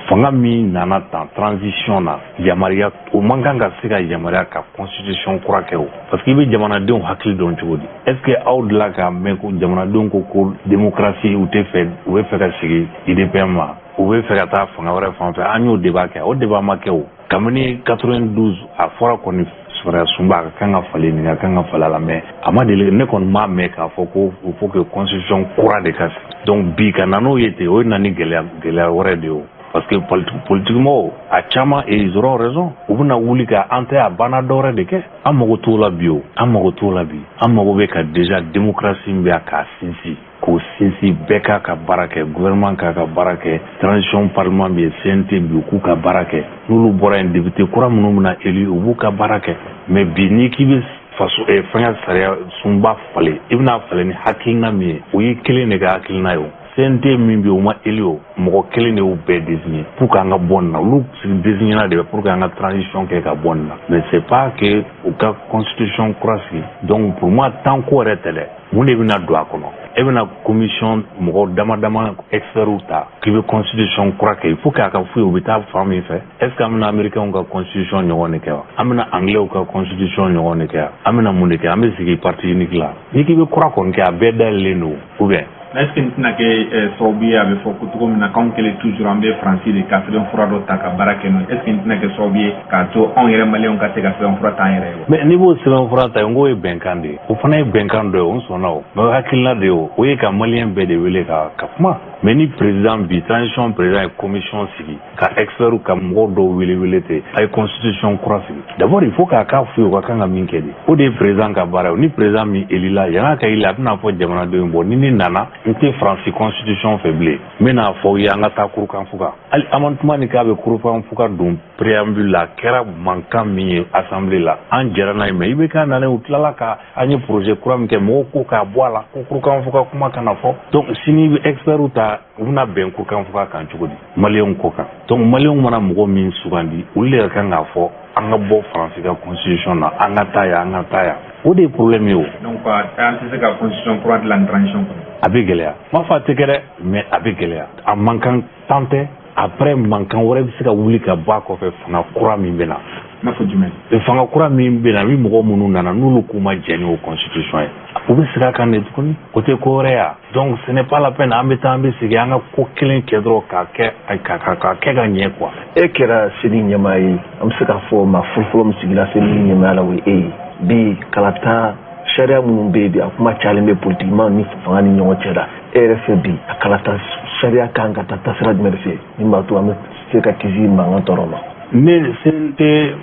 Fanga min nana tan transition na, yamaruya o man kan ka se ka yamaruya ka constitution kura kɛ o, parce que i bɛ jamanadenw hakili dɔn cogo di? Est ce que aw delila k'a mɛn ko jamanadenw ko ko démocratie u tɛ fɛ, u bɛ fɛ ka sigi UDPM ma, u bɛ fɛ ka taa fanga wɛrɛ fan fɛ? An y'o débat kɛ, o débat ma kɛ. O kabini 92, a fɔra kɔni sariya sunba a ka kan ka falen nin, a ka kan ka falen a la, mais a ma deli, ne kɔni m'a mɛn k'a fɔ ko il faut que constitution kura de ka sigi. Donc bi ka na n'o ye ten, o ye na ni gɛlɛya wɛrɛ de ye o, parce que politique mɔgɔw a caman, et ils auront raison, u bɛna wuli ka an tɛ a banna dɔwɛrɛ de kɛ. An mago t'o la bi o, an mago t'o la bi. An mago bɛ ka déjà démocratie min bɛ yan, k'a sinsin, k'o sinsin, bɛɛ k'a ka baara kɛ, gouvernement k'a ka baara kɛ, transition parlement bɛ yen, CNT bi, u k'u ka baara kɛ. N'olu bɔra yen, député kura minnu bɛna élu, u b'u ka baara kɛ. Mais bi, n'i k'i bɛ faso fɛngɛ sariya sunba falen, i bɛna falen ni hakilina min ye, o y'i kelen de ka hakilina ye. O CNT min bɛ yen, o ma élu, o mɔgɔ kelen de y'u bɛɛ désigné pour que an ka bɔ nin na. Olu désigné de bɛ pour que an ka transition kɛ ka bɔ nin na, mais c'est pas que u ka constitution kura sigi. Donc pour moi, temps ko yɛrɛ tɛ dɛ. Mun de bɛna don a kɔnɔ? E bɛna commission mɔgɔ dama dama, experts ta k'i bɛ constitution kura kɛ, il faut que a ka f'u ye u bɛ taa fan min fɛ. Est ce que an bɛna américains ka constitution ɲɔgɔn de kɛ wa? An bɛna anglais ka constitution ɲɔgɔn de kɛ wa? An bɛna mun de kɛ? An bɛ sigi parti unique la. N'i k'i bɛ kura kɔni kɛ, a bɛɛ dayɛlɛlen don, ou bien? Est ce que nin tɛna kɛ sababu ye, a bɛ fɔ ko cogo min na k'anw kɛlen toujours an bɛ Faransi de ka sɛbɛnfura dɔ ta ka baara kɛ n'o ye, est ce que nin tɛna kɛ sababu ye k'a to anw yɛrɛ maliyɛnw ka se ka sɛbɛnfura ta an yɛrɛ ye wa? Mais n'i b'o sɛbɛnfura ta, n k'o ye bɛnkan de ye, o fana ye bɛnkan dɔ ye, o n sɔnna o, mais o hakilina de ye o, o ye ka maliyɛn bɛɛ de wele ka kuma. Mais ni président bi, transition président ye commission sigi ka expert, ka mɔgɔw dɔw wele wele ten, a ye constitution kura sigi, d'abord il faut k'a k'a f'u ye u ka kan ka min kɛ de. O de ye président ka baara ye. Ni président min élu la, yan'a ka élu, a bɛna fɔ jamanadenw, bon, ni ne nana, n tɛ Faransi constitution fɛ bilen, n bɛna fɔ ye an ka taa kurukanfuga. Hali amendement ni k'a bɛ kurukanfuga don préambule la, a kɛra mankan min ye assemblée la, an jɛra n'a ye. Mais i bɛ k'a nana, u tilala ka an ye projet kura min kɛ, mɔgɔw ko k'a bɔ a la ko kurukanfuga kuma kana fɔ. Donc sini i bɛ experts ta, u bɛna bɛn kurukanfuga kan cogo di maliyɛnw kɔ kan? Donc maliyɛnw mana mɔgɔ min sugandi, olu de ka kan k'a fɔ an ka bɔ Faransi ka constitution na, an ka taa yan, an ka taa yan. O de ye problème ye o. Donc an tɛ se ka constitution kura dilan transition kɔnɔ? A bɛ gɛlɛya. N m'a fɔ a tɛ kɛ dɛ, mais a bɛ gɛlɛya. A mankan tan tɛ. Après, mankan wɛrɛ bɛ se ka wuli ka bɔ a kɔfɛ, fanga kura min bɛ na. I n'a fɔ jumɛn? Fanga kura min bɛ na, ni mɔgɔ minnu nana, n'olu k'u ma jɛn ni o constitution ye, u bɛ segin a kan de tuguni. O tɛ ko wɛrɛ ya. Donc ce n'est pas la peine an bɛ taa, an bɛ segin. An ka ko kelen kɛ dɔrɔn, k'a kɛ ka kɛ ka ɲɛ quoi. E kɛra CENI ɲɛmaa ye, an bɛ se k'a fɔ maa fɔlɔfɔlɔ min sigila CENI ɲɛmaaya la, o ye e ye. Bi, kalata sariya minnu bɛ yen bi, a kuma cayalen bɛ politiquement ni fanga ni ɲɔgɔn cɛ la. E yɛrɛ fɛ bi, a kalata sariya kan ka taa taasira jumɛn de fɛ min b'a to an bɛ se ka kisi mankan tɔɔrɔ ma? Ne CNT,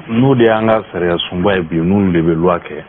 n'o de y'an ka sariya sunba ye bi, n'olu de bɛ loi kɛ,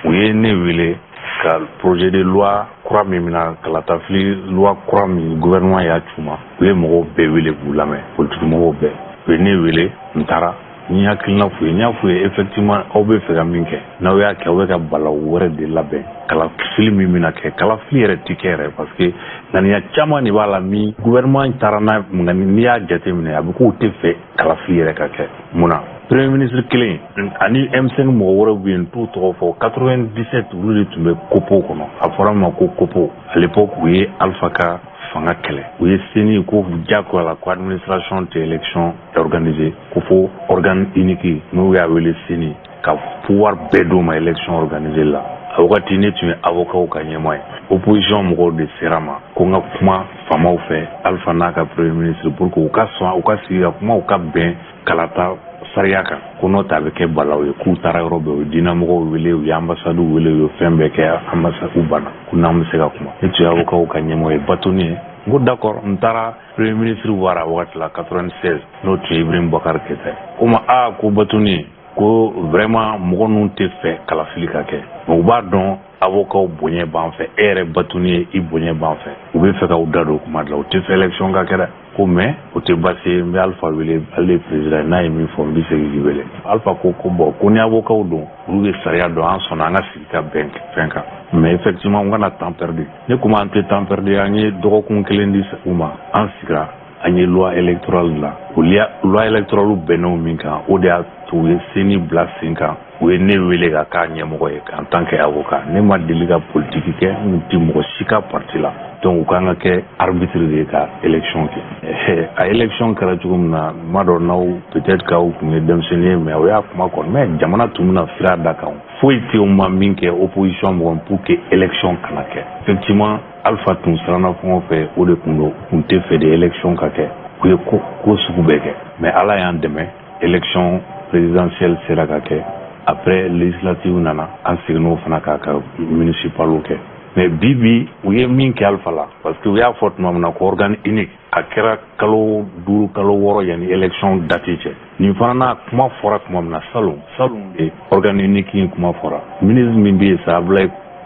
u ye ne wele ka projet de loi kura min bɛna, kalatafili loi kura min gouvernement y'a c'u ma, u ye mɔgɔw bɛɛ wele k'u lamɛn, politique mɔgɔw bɛɛ. U ye ne wele, n taara, n ye hakilina f'u ye. N y'a f'u ye effectivement, aw bɛ fɛ ka min kɛ, n'aw y'a kɛ, aw bɛ ka balawu wɛrɛ de labɛn. Kalafili min bɛna kɛ, kalafili yɛrɛ ti kɛ yɛrɛ, parce que ŋaniya caman de b'a la min gouvernement taara n'a. N'i y'a jateminɛ, a bɛ k'u tɛ fɛ kalafili yɛrɛ ka kɛ. Mun na? Premier ministre kelen ani M5 mɔgɔ wɛrɛw bɛ yen, n t'u tɔgɔ fɔ, 97, olu de tun bɛ COPPO kɔnɔ. A fɔra min ma ko COPPO à l'époque, u ye Alpha ka fanga kɛlɛ. U ye CENI ko diyagoya la ko administration tɛ élection organisée, ko fo organe unique n'u y'a wele CENI ka pouvoir bɛɛ d'o ma élection organisée la. A wagati, ne tun ye avocat ka ɲɛmaa ye. Opposition mɔgɔw de sera ma ko n ka kuma faamaw fɛ, Alpha n'a ka premier ministre, pour que u ka sɔn u ka sigi ka kuma, u ka bɛn kalata sariya kan, ko n'o tɛ a bɛ kɛ balawu ye. K'u taara yɔrɔ bɛɛ, u ye diinɛmɔgɔw wele, u ye ambassade wele, u ye fɛn bɛɛ kɛ, ambassade u banna ko n'an bɛ se ka kuma. Ne tun ye avocat ka ɲɛmɔgɔ ye, bâtonnier. N ko d'accord. N taara premier ministre wara wagati la 96, n'o tun ye Ibrahim Boubacar Keïta ye. Ko ma aa, ko bâtonnier, ko vraiment mɔgɔ ninnu tɛ fɛ kalafili ka kɛ, mais u b'a dɔn avocat bonya b'an fɛ, e yɛrɛ bâtonnier, i bonya b'an fɛ, u bɛ fɛ k'aw da don kuma de la, u tɛ fɛ élection ka kɛ dɛ. Ko mais o tɛ baasi ye, n bɛ Alpha wele, ale ye président, n'a ye min fɔ, n bɛ segin k'i wele. Alpha ko bon, ko ni avocat don, olu bɛ sariya dɔn, an sɔnna, an ka sigi ka bɛn fɛn kan. Mais effectivement, n kana temps perdu. Ne komi an tɛ temps perdu, an ye dɔgɔkun kelen di u ma, an sigira, an ye loi électorale la. O loi électorale bɛnn'o min kan, o de y'a to u ye CENI bila sen kan. U ye ne wele ka k'a ɲɛmɔgɔ ye en tant que avocat. Ne ma deli ka politique kɛ, n tɛ mɔgɔ si ka parti la. Donc u kan ka kɛ arbitre de ye ka élection kɛ. A élection kɛra cogo min na, n m'a dɔn n'aw peut-être k'aw tun ye denmisɛnnin ye, mais o y'a kuma kɔni. Mais jamana tun bɛna fira da kan, foyi tɛ yen u ma min kɛ opposition mɔgɔ pour que élection kana kɛ. Effectivement, Alpha tun siranna fɛn o fɛ, o de tun don, tun tɛ fɛ de élection ka kɛ. U ye ko sugu bɛɛ kɛ, mais Ala y'an dɛmɛ, élection présidentielle sera ka kɛ. Après, législative nana, an seginn'o fana kan ka municipal kɛ. Mais bi bi, u ye min kɛ Alpha la, parce que u y'a fɔ tuma min na ko organe unique, a kɛra kalo 5, kalo 6 yanni élection date cɛ. Nin fana n'a kuma fɔra tuma min na, salon salon de organe unique in kuma fɔra, ministre min bɛ yen sa,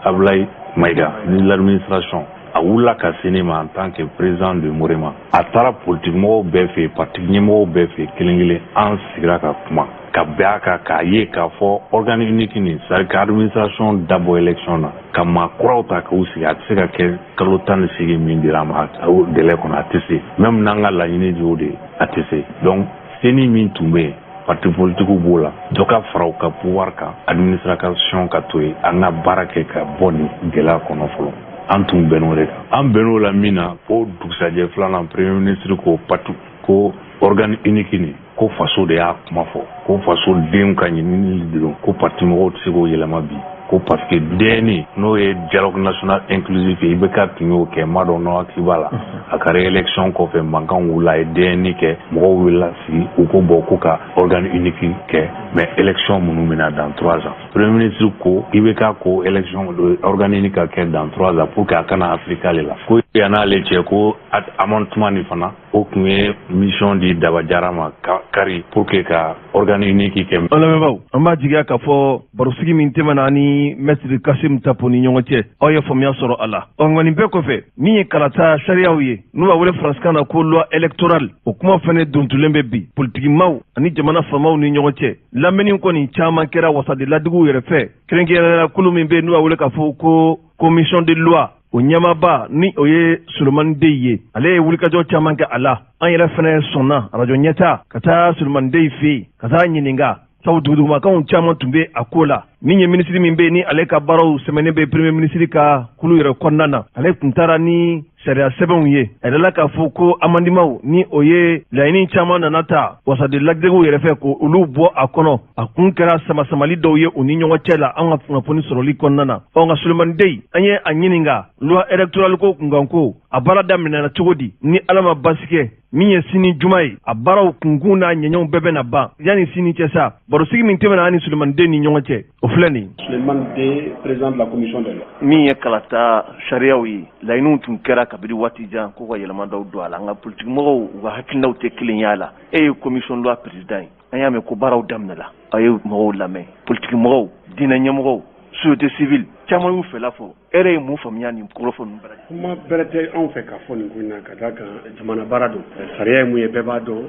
Ablaye Maïga, ministre de l'administration, a wulila ka se ne ma en tant que président de Morema. A taara politique mɔgɔw bɛɛ fɛ yen, parti ɲɛmɔgɔw bɛɛ fɛ yen, kelen kelen. An sigira ka kuma ka bɛn a kan, k'a ye k'a fɔ organe unique nin, c'est à dire ka administration dabɔ élection na, ka maa kuraw ta k'u sigi, a tɛ se ka kɛ kalo 18 min dira an ma, o délai kɔnɔ, a tɛ se. Même n'an ka laɲini de y'o de ye, a tɛ se. Donc CENI min tun bɛ yen, parti politique b'o la, dɔ ka fara u ka pouvoir kan, administration ka to yen, an ka baara kɛ ka bɔ nin gɛlɛya kɔnɔ fɔlɔ. An tun bɛnn'o de kan. An bɛnn'o la min na, ko dugusajɛ filanan, premier ministre ko patu ko organe unique nin, ko faso de y'a kuma fɔ, ko faso denw ka ɲinini de don, ko parti mɔgɔw tɛ se k'o yɛlɛma bi, ko parce que DNI, n'o ye dialogue national inclusif ye, IBK tun y'o kɛ, ma dɔn n'aw hakili b'a la, a ka réélection kɔfɛ, mankan wulila, a ye DNI kɛ, mɔgɔw wulila sigi, u ko bon, k'u ka organe unique kɛ, mais élection minnu bɛna dans 3 ans. Premier ministre ko, IBK ko élection, organe unique ka kɛ dans 3 ans pour que a kana appliquer ale la, ko yan'ale cɛ, ko amendement nin fana, o tun ye mission di Daba Jara ma kari pour que ka organe unique kɛ. An lamɛnbaaw, an b'a jigiya k'a fɔ barosigi min tɛmɛna ni maître Kasim Tapo ni ɲɔgɔn cɛ, aw ye faamuya sɔrɔ a la. Ɔ, nka nin bɛɛ kɔfɛ, min ye kalata sariyaw ye, n'u b'a wele faransikan na ko loi électorale, o kuma fɛnɛ dontulen bɛ bi politikimaw ani jamana faamaw ni ɲɔgɔn cɛ. Lamɛnni kɔni caman kɛra wasaden ladigiw yɛrɛ fɛ, kɛrɛnkɛrɛnnenya kulu min bɛ yen n'u b'a wele k'a fɔ ko commission de loi, o ɲɛmaaba ni o ye Solomani Dey ye, ale ye wulikajɔ caman kɛ a la. An yɛrɛ fɛnɛ sɔnna arajo ɲɛta ka taa Solomani Dey fɛ yen ka taa ɲininka, sabu dugudugumakanw caman tun bɛ a ko la. Min ye minisiri min bɛ yen ni ale ka baaraw sɛmɛnen bɛ premier ministre ka kulu yɛrɛ kɔnɔna na, ale tun taara ni sariya sɛbɛnw ye. A yɛrɛla k'a fɔ ko amendement, ni o ye laɲini caman nana ta wasaden ladigew yɛrɛ fɛ, ko olu bɔ a kɔnɔ, a kun kɛra samasamali dɔw ye u ni ɲɔgɔn cɛ la, an ka kunnafoni sɔrɔli kɔnɔna na. Ɔ, nka Solomani Dey, an ye a ɲininka loi électorale ko kunkanko, a baara daminɛna cogo di? Ni Ala ma basi kɛ, min ye sini juma ye, a baaraw kunkun n'a ɲɛɲɛw bɛɛ bɛna ban yanni sini cɛ sa. Barosigi min tɛmɛna an ni Solomani Dey ni ɲɔgɔn cɛ, o filɛ nin. Souleymane Dey, président de la commission des lois. Min ye kalata sariyaw ye, laɲiniw tun kɛra kabini waati jan k'u ka yɛlɛma dɔw don a la, nka politikimɔgɔw, u ka hakilinaw tɛ kelen ye a la. E ye commission loi président ye. An y'a mɛn ko baaraw daminɛla, aw ye mɔgɔw lamɛn, politikimɔgɔw, diinɛ ɲɛmɔgɔw, société civile caman y'u fɛla fɔ. E yɛrɛ ye mun faamuya nin kɔrɔfɔ ninnu bɛɛ lajɛlen? Kuma bɛrɛ tɛ anw fɛ ka fɔ nin ko in na, ka d'a kan jamana baara don. Sariya ye mun ye, bɛɛ b'a dɔn,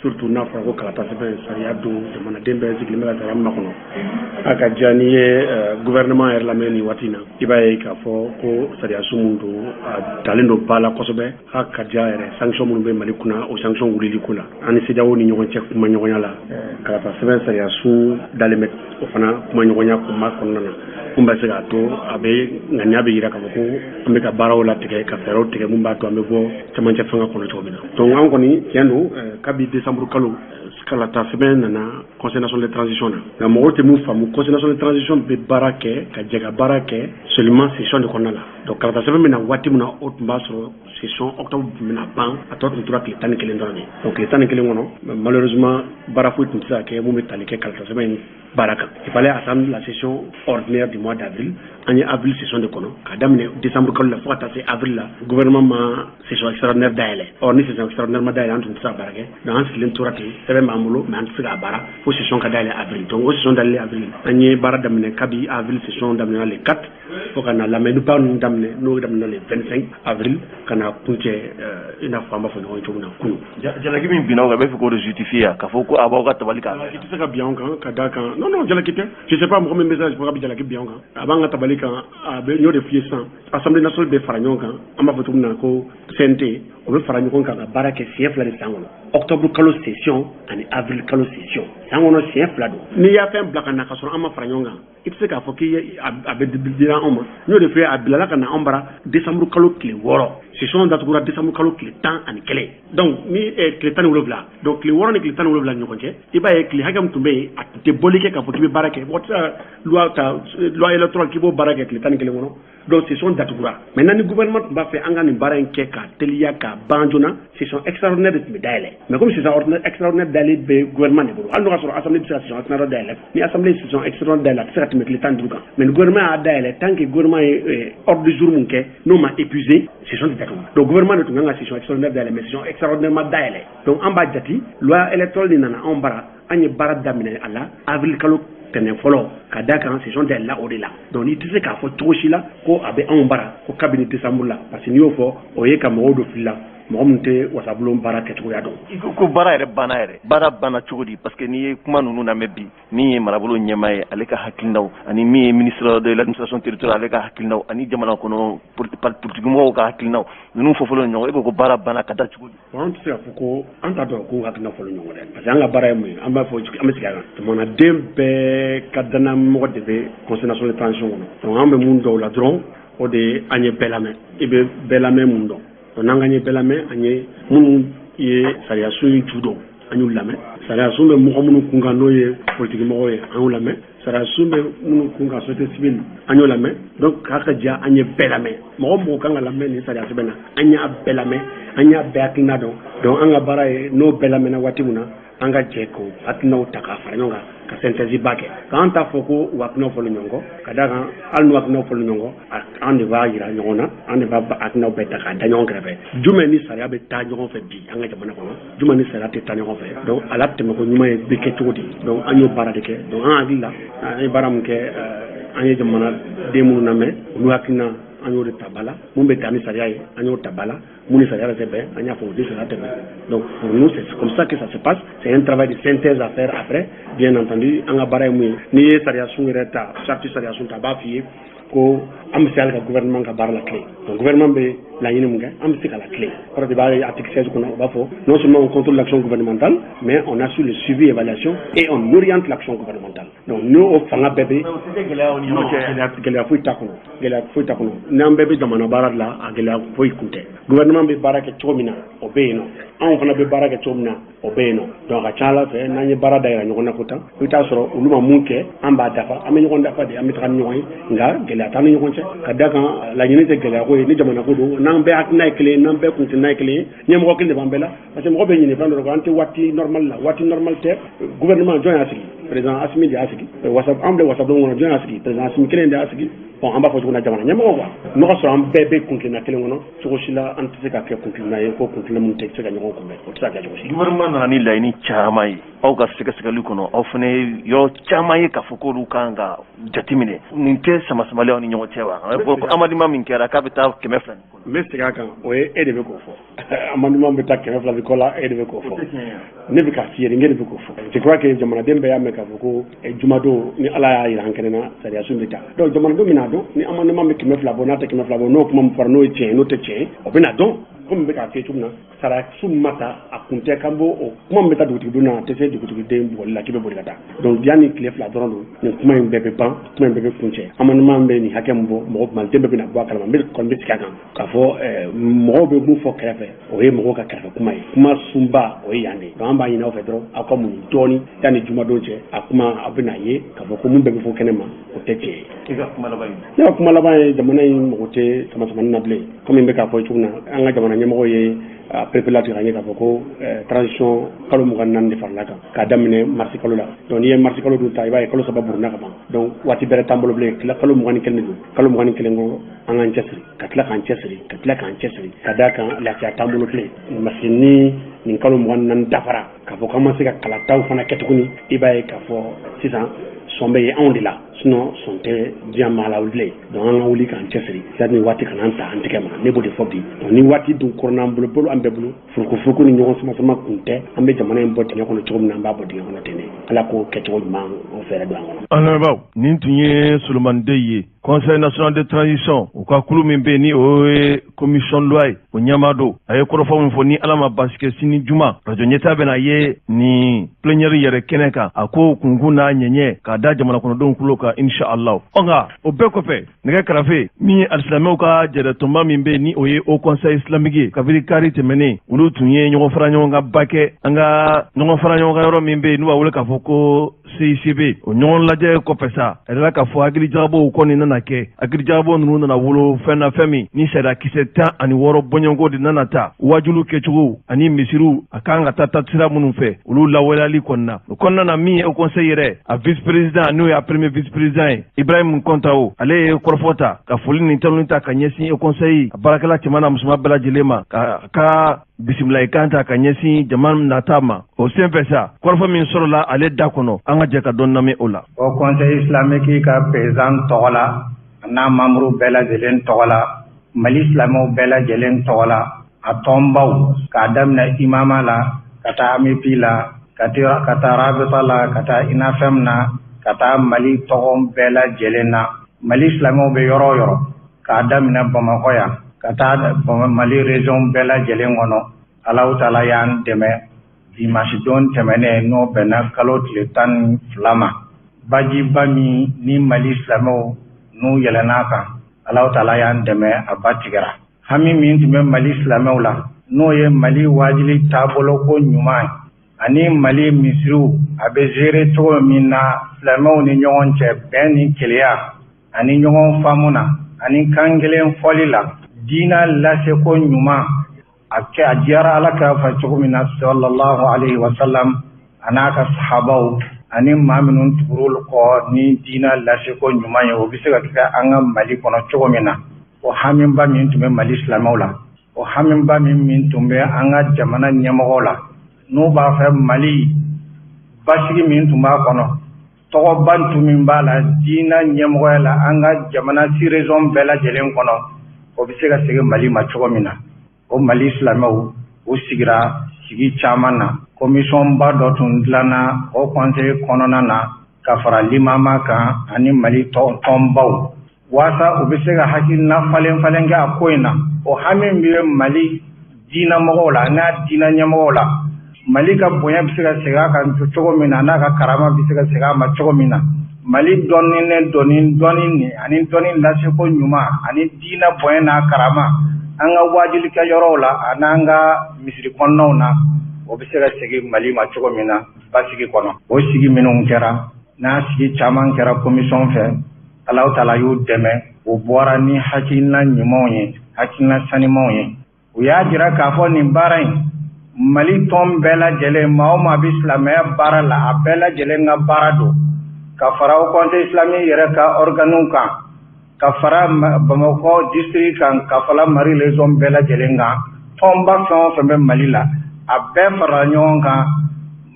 surtout n'a fɔra ko kalata sɛbɛn sariya don, jamanaden bɛɛ sigilen bɛ ka sariya min makɔnɔ. A ka diya n'i ye gouvernement yɛrɛ lamɛn nin waati in na, i b'a ye k'a fɔ ko sariya sun mun don, a talen don ba la kosɛbɛ. A ka diya yɛrɛ, sanction minnu bɛ Mali kunna, o sanction wulili ko la, an ni CEDEAO ni ɲɔgɔn cɛ kumaɲɔgɔnya la, kalata sɛbɛn sariya sun dalen bɛ o fana kumaɲɔgɔnya kuma kɔnɔna na, mun bɛ se k'a to a bɛ ŋaniya bɛ yira k'a fɔ ko an bɛ ka baaraw latigɛ, ka fɛɛrɛw tigɛ mun b'a to an bɛ bɔ cɛmancɛ fanga kɔnɔ cogo min na. Donc an kɔni, tiɲɛ don, kabi décembre kalo, kalata sɛbɛn nana Conseil national de transition na. Nka mɔgɔw tɛ mun faamu, Conseil national de transition bɛ baara kɛ ka jɛ ka baara kɛ seulement session de kɔnɔna la. Donc kalata sɛbɛn bɛ na waati min na, o tun b'a sɔrɔ session octobre tun bɛna ban, a tɔ tun tora tile 11 dɔrɔn de. Donc tile 11 kɔnɔ, malheureusement, baara foyi tun tɛ se ka kɛ mun bɛ tali kɛ kalata sɛbɛn in baara kan. Il fallait attendre la session ordinaire du mois d'avril. An ye avril session de kɔnɔ, k'a daminɛ décembre kalo la fo ka taa se avril la, gouvernement ma session extraordinaire dayɛlɛ. Ɔ, ni session extraordinaire ma dayɛlɛ, an tun tɛ se ka baara kɛ. Donc an sigilen tora ten, sɛbɛn b'an bolo, mais an tɛ se k'a baara fo session ka dayɛlɛ avril. Donc o session dayɛlɛ avril, an ye baara daminɛ kabi avril session daminɛna le 4 fo ka na lamɛnniba ninnu daminɛ, n'o daminɛna le 25 avril ka na kuncɛ, i n'a fɔ an b'a fɔ ɲɔgɔn ye cogo min na, kunun. Jalaki min binna aw kan, a bɛ fɛ k'o de justifier k'a fɔ ko a b'aw ka tabali kan? Jalaki tɛ se ka bin anw kan, ka d'a kan, non non, jalaki tɛ. Je sais pas mɔgɔ min bɛ se k'a bɛ jalaki bin anw kan, a b'an ka tabali kan. A bɛ, n y'o de f'i ye sisan, Assemblée nationale bɛ fara ɲɔgɔn kan, an b'a fɔ cogo min na ko CNT, o bɛ fara ɲɔgɔn kan ka baara kɛ siɲɛ fila de san kɔnɔ, octobre kalo session ani avril kalo session. San kɔnɔ siɲɛ fila don. N'i y'a fɛn bila ka na ka sɔrɔ an ma fara ɲɔgɔn kan, i tɛ se k'a fɔ k'i a bɛ dira anw ma. N y'o de f'i ye, a bilala ka na anw bara décembre kalo tile 6, session datugura décembre kalo tile 11. Donc ni tile 17, donc tile 6 ni tile 17 ni ɲɔgɔn cɛ, i b'a ye tile hakɛ min tun bɛ yen, a tun tɛ bɔli kɛ k'a fɔ k'i bɛ baara kɛ. Mɔgɔ tɛ se ka loi ta, loi électorale, k'i b'o baara kɛ tile 11 kɔnɔ. Donc session datugura. Maintenant, ni gouvernement tun b'a fɛ an ka nin baara in kɛ k'a teliya k'a ban joona, session extraordinaire de tun bɛ dayɛlɛ. Mais comme session extraordinaire dayɛlɛ bɛ gouvernement de bolo, hali n'o ka sɔrɔ assemblée bɛ se ka session extraordinaire dayɛlɛ, ni assemblée ye session extraordinaire dayɛlɛ, a tɛ se ka tɛmɛ tile 15 kan. Mais ni gouvernement y'a dayɛlɛ, tant que gouvernement ye ordre du jour mun kɛ, n'o ma épuisé, session tɛ datugu. Donc gouvernement de tun kan ka session extraordinaire dayɛlɛ, mais session extraordinaire ma dayɛlɛ. Donc an b'a jati loi électorale de nana anw bara, an ye baara daminɛ a la avril kalo tɛnɛn fɔlɔ, ka da kan session dayɛlɛla o de la. Donc n'i tɛ se k'a fɔ cogo si la ko a bɛ anw bara ko kabini décembre la, parce que n'i y'o fɔ, o ye ka mɔgɔw don fili la, mɔgɔ min tɛ wasabulon baara kɛcogoya dɔn. I ko ko baara yɛrɛ banna yɛrɛ, baara banna cogo di? Parce que n'i ye kuma ninnu lamɛn bi, min ye marabolo ɲɛmaa ye, ale ka hakilinaw, ani min ye ministre de l'Administration territoriale, ale ka hakilinaw, ani jamana kɔnɔ politikimɔgɔw ka hakilinaw, ninnu fɔfɔlen ɲɔgɔn, e ko ko baara banna ka da cogo di? An tɛ se k'a fɔ ko an t'a dɔn ko hakilina fɔlen ɲɔgɔn dɛ, parce que an ka baara ye mun ye, an b'a fɔ, an bɛ segin a kan, jamanaden bɛɛ ka danamɔgɔ de bɛ Conseil national de transition kɔnɔ. Donc an bɛ mun dɔw la dɔrɔn, o de ye an ye bɛɛ lamɛn. I bɛ bɛɛ lamɛn mun dɔn? Donc n'an ka ye bɛɛ lamɛn, an ye minnu ye sariyasun in ju dɔn, an y'u lamɛn. Sariyasun bɛ mɔgɔ minnu kun kan, n'o ye politikimɔgɔw ye, an y'u lamɛn. Sariyasun bɛ minnu kun kan, société civile, an y'o lamɛn. Donc k'a ka diya, an ye bɛɛ lamɛn. Mɔgɔ mɔgɔ kan ka lamɛn nin sariya sɛbɛn na, an y'a bɛɛ lamɛn, an y'a bɛɛ hakilina dɔn. Donc an ka baara ye, n'o bɛɛ lamɛnna waati min na, an ka jɛ k'o hakilinaw ta k'a fara ɲɔgɔn kan ka synthèse ba kɛ, k'an t'a fɔ ko u hakilinaw fɔlen ɲɔgɔn kɔ, ka d'a kan hali n'u hakilinaw fɔlen ɲɔgɔn kɔ, an de b'a yira ɲɔgɔn na, an de b'a hakilinaw bɛɛ ta k'a da ɲɔgɔn kɛrɛfɛ, jumɛn ni sariya bɛ taa ɲɔgɔn fɛ bi an ka jamana kɔnɔ, jumɛn ni sariya tɛ taa ɲɔgɔn fɛ. Donc a la tɛmɛko ɲuman ye bɛ kɛ cogo di? Donc an y'o baara de kɛ. Donc an hakili la, an ye baara min kɛ, an ye jamanaden minnu lamɛn, olu hakilina, an y'o de ta ba la. Mun bɛ taa ni sariya ye, an y'o ta ba la. Mun ni sariya tɛ bɛn, an y'a fɔ o ni sariya tɛ bɛn. Donc pour nous, c'est comme ça que ça se passe. C'est un travail de synthèse à faire après. Bien entendu, an ka baara ye mun ye, n'i ye sariya sun yɛrɛ ta, charte sariya sun ta, a b'a f'i ye ko an bɛ se hali ka gouvernement ka baara la tile. Donc gouvernement bɛ laɲini mun kɛ, an bɛ se ka la tile. Kɔrɔ de b'a article 16 kɔnɔ, o b'a fɔ non seulement on contrôle l'action gouvernementale, mais on assure le suivi, évaluation et on oriente l'action gouvernementale. Donc n'o fanga bɛɛ bɛ, gɛlɛya foyi t'a kɔnɔ, gɛlɛya foyi t'a kɔnɔ. N'an bɛɛ bɛ jamana baara la, a gɛlɛya foyi kun tɛ. Gouvernement bɛ baara kɛ cogo min na, o bɛ yen nɔ. Anw fana bɛ baara kɛ cogo min na, o bɛ yen nɔ. Donc a ka ca Ala fɛ, n'an ye baara da yira ɲɔgɔn na ko tan, i bɛ taa sɔrɔ olu ma mun kɛ, an b'a dafa, an bɛ ɲɔgɔn dafa de, an bɛ taga ni ɲɔgɔn ye. Nka gɛlɛya t'an ni ɲɔgɔn cɛ, ka da kan laɲini tɛ gɛlɛya ko ye. Ni jamana ko don, n'an bɛɛ hakilina ye kelen ye, n'an bɛɛ kuntilenna ye kelen ye, ɲɛmɔgɔ kelen de b'an bɛɛ la. Parce que mɔgɔ bɛ ɲinɛ fɛn dɔ kɔ, an tɛ waati normal la, waati normal tɛ. Gouvernement, jɔn y'a sigi? Président Assimi de y'a sigi. Wasa an bɛ wasabulon kɔnɔ, jɔn y'a sigi? Président Assimi kelen de y'a sigi. Bon, an b'a fɔ cogo min na, jamana ɲɛmɔgɔ quoi, n'o ka sɔrɔ an bɛɛ bɛ kuntilenna kelen kɔnɔ, cogo si la an tɛ se ka kɛ kuntilenna ye ko kuntilenna mun tɛ se ka ɲɔgɔn kunbɛn, o tɛ se ka kɛ cogo si. Gouvernement nana ni laɲini caman ye. Aw ka sɛgɛsɛgɛli kɔnɔ, aw fana ye yɔrɔ caman ye k'a fɔ k'olu kan ka jateminɛ. Nin tɛ sama-samali aw ni ɲɔgɔn cɛ wa? Ko amendement min kɛra k'a bɛ taa 200 ni kɔ. N bɛ segin a kan, o ye e de bɛ k'o fɔ. Amendement bɛ taa 200 ni kɔ la, e de bɛ k'o fɔ. Ne bɛ k'a f'i ye, nin de bɛ k'o fɔ. Je crois que jamanaden bɛɛ y'a mɛn k'a fɔ ko jumadon, ni Ala y'a jira an kɛnɛ na, sariya sun bɛ ta. Donc jamanadenw bɛna dɔn ni amendement bɛ 200 bɔ, n'a tɛ 200 bɔ, n'o kuma min fɔra, n'o ye tiɲɛ ye, n'o tɛ tiɲɛ ye, o bɛna dɔn. Komi n bɛ k'a f'i ye cogo min na, sariya sun ma ta, a kun tɛ k'an b'o o kuma min bɛ taa dugutigi don na, a tɛ se dugutigi bugɔli la k'i bɛ boli ka taa. Donc yanni tile 2 dɔrɔn don, nin kuma in bɛɛ bɛ ban, kuma in bɛɛ bɛ kuncɛ. Amendement bɛ nin hakɛ min bɔ, mɔgɔ maliden bɛɛ bɛna bɔ a kalama. N bɛ kɔni bɛ sigi a kan k'a fɔ mɔgɔw bɛ mun fɔ kɛrɛfɛ, o ye mɔgɔw ka kɛrɛfɛ kuma ye. Kuma sunba o ye yan de. Donc an b'a ɲini aw fɛ dɔrɔn, aw ka muɲu dɔɔni yanni jumadon cɛ, a kuma aw bɛna ye k'a fɔ ko mun bɛɛ bɛ fɔ kɛnɛ ma, o tɛ tiɲɛ ye. I ka kuma laban ye? Ne ka kuma laban ye, jamana in mago tɛ sama-samani na bilen. Komi n bɛ k'a fɔ cogo min na, an ka jamana ɲɛmɔgɔ ye a perepere an ye k'a fɔ ko transition kalo 24 de farala kan k'a daminɛ marisi kalo la. Donc n'i ye marisi kalo dun ta, i b'a ye kalo 3 burunna ka ban. Donc waati bɛrɛ t'an bolo bilen, kalo 21 de don. Kalo 21 kɔnɔ, an k'an cɛsiri, ka tila k'an cɛsiri, ka tila k'an cɛsiri, ka d'a kan lafiya t'an bolo bilen. Parce que ni nin kalo 24 dafara, k'a fɔ k'an ma se ka kalataw fana kɛ tuguni, i b'a ye k'a fɔ sisan sɔn bɛ ye anw de la, sinon sɔn tɛ diɲɛ maa la bilen. Donc an ka wuli k'an cɛsiri yanni waati kana an ta an tɛgɛ ma. Ne b'o de fɔ bi. Donc ni waati dun kɔrɔna an bolo bolo, an bɛɛ bolo furukufuruku ni ɲɔgɔn sama sama kun tɛ. An bɛ jamana in bɔ dingɛ kɔnɔ cogo min na, an b'a bɔ dingɛ kɔnɔ ten de. Ala k'o kɛcogo ɲuman, o fɛɛrɛ don an kɔnɔ. An lamɛnbaaw, nin tun ye Solomani Dey ye, Conseil national de transition, u ka kulu min bɛ yen ni o ye commission loi ye, o ɲɛmaa don. A ye kɔrɔfɔ min fɔ, ni Ala ma basi kɛ, sini juma, radio ɲɛta bɛna ye nin plénière yɛrɛ kɛnɛ kan, a ko kunkun n'a ɲɛɲɛ k'a da jamana kɔnɔdenw tulo kan, inshallah. Ɔ nka o bɛɛ kɔfɛ, nɛgɛ karafe min ye alisilamɛw ka jɛrɛtɔnba min bɛ yen ni o ye Haut Conseil islamique ye, kabiri kari tɛmɛnen, olu tun ye ɲɔgɔn fara ɲɔgɔn kan ba kɛ an ka ɲɔgɔn fara ɲɔgɔn kan yɔrɔ min bɛ yen n'u b'a wele k'a fɔ ko CICB. O ɲɔgɔn lajɛ kɔfɛ sa, a yɛrɛ k'a fɔ hakilijagabɔw kɔni nana kɛ. Hakilijagabɔ ninnu nana wolo fɛn na, fɛn min ni sariya kisɛ 16 bɔɲɔgɔnko de nana ta wajulu kɛcogo ani misiriw a kan ka taa taasira minnu fɛ, olu lawaleyali kɔnɔna. O kɔnɔna na, min ye Haut Conseil yɛrɛ a vice président, n'o y'a premier vice président ye, Ibrahim Kɔntawo, ale ye kɔrɔfɔ ta ka foli ni tanuni ta ka ɲɛsin Haut Conseil a baarakɛla cɛman n'a musoman bɛɛ lajɛlen ma, ka bisimilayi kan ta ka ɲɛsin jama nata ma. O senfɛ sa, kɔrɔfɔ min sɔrɔla ale da kɔnɔ, an ka jɛ ka dɔn lamɛn o la. Haut Conseil islamique ka président tɔgɔ la, a n'a membre bɛɛ lajɛlen tɔgɔ la, Mali silamɛw bɛɛ lajɛlen tɔgɔ la, a tɔnbaw, k'a daminɛ imama la ka taa AMUPI la, ka taa Rabita la, ka taa INAFM na, ka taa Mali tɔgɔ bɛɛ lajɛlen na, Mali silamɛw bɛ yɔrɔ o yɔrɔ, k'a daminɛ Bamakɔ yan ka taa Mali région bɛɛ lajɛlen kɔnɔ, Alahu taala y'an dɛmɛ dimanche don tɛmɛnen, n'o bɛnna kalo tile 12 ma, bajiba min ni Mali silamɛw n'u yɛlɛn'a kan, Alahu taala y'an dɛmɛ, a ba tigɛra. Hami min tun bɛ Mali silamɛw la, n'o ye Mali wajuli taabolo ko ɲuman ye ani Mali misiriw a bɛ gérer cogo min na silamɛw ni ɲɔgɔn cɛ, bɛn ni kelenya ani ɲɔgɔn faamu na ani kan kelen fɔli la, diina laseko ɲuman, a kɛ a diyara Ala k'a fɛ cogo min na, sallallahu alaihi wa sallam, a n'a ka sahabaw ani maa minnu tugur'olu kɔ ni diina laseko ɲuman ye, o bɛ se ka kɛ an ka Mali kɔnɔ cogo min na. O hamiba min tun bɛ Mali silamɛw la, o hamiba min tun bɛ an ka jamana ɲɛmɔgɔw la, n'u b'a fɛ Mali basigi min tun b'a kɔnɔ, tɔgɔba tun min b'a la diina ɲɛmɔgɔya la an ka jamana sous région bɛɛ lajɛlen kɔnɔ, o bɛ se ka segin Mali ma cogo min na. O Mali silamɛw, u sigira sigi caman na. Commission ba dɔ tun dilanna o conseil kɔnɔna na ka fara limama kan ani Mali tɔnbaw, waasa u bɛ se ka hakilina falen falen kɛ a ko in na. O hami bɛ Mali diinamɔgɔw la n'a diina ɲɛmɔgɔw la, Mali ka bonya bɛ se ka segin a kan cogo min na, n'a ka karama bɛ se ka segin a ma cogo min na, Mali dɔnninen dɔnni dɔnni ani dɔnni laseko ɲuman ani diina bonya n'a karama an ka wajulikɛ yɔrɔw la a n'an ka misiri kɔnɔnaw na, o bɛ se ka segin Mali ma cogo min na basigi kɔnɔ. O sigi minnu kɛra, n'a sigi caman kɛra commission fɛ, Alahu taala y'u dɛmɛ, u bɔra ni hakilina ɲumanw ye, hakilina sanimanw ye. U y'a jira k'a fɔ nin baara in, Mali tɔn bɛɛ lajɛlen, maa o maa bɛ silamɛya baara la, a bɛɛ lajɛlen ka baara don, ka fara Haut Conseil islamique yɛrɛ ka organes kan, ka fara Bamakɔ district kan, ka fara Mali région bɛɛ lajɛlen kan, tɔnba fɛn o fɛn bɛ Mali la, a bɛɛ farala ɲɔgɔn kan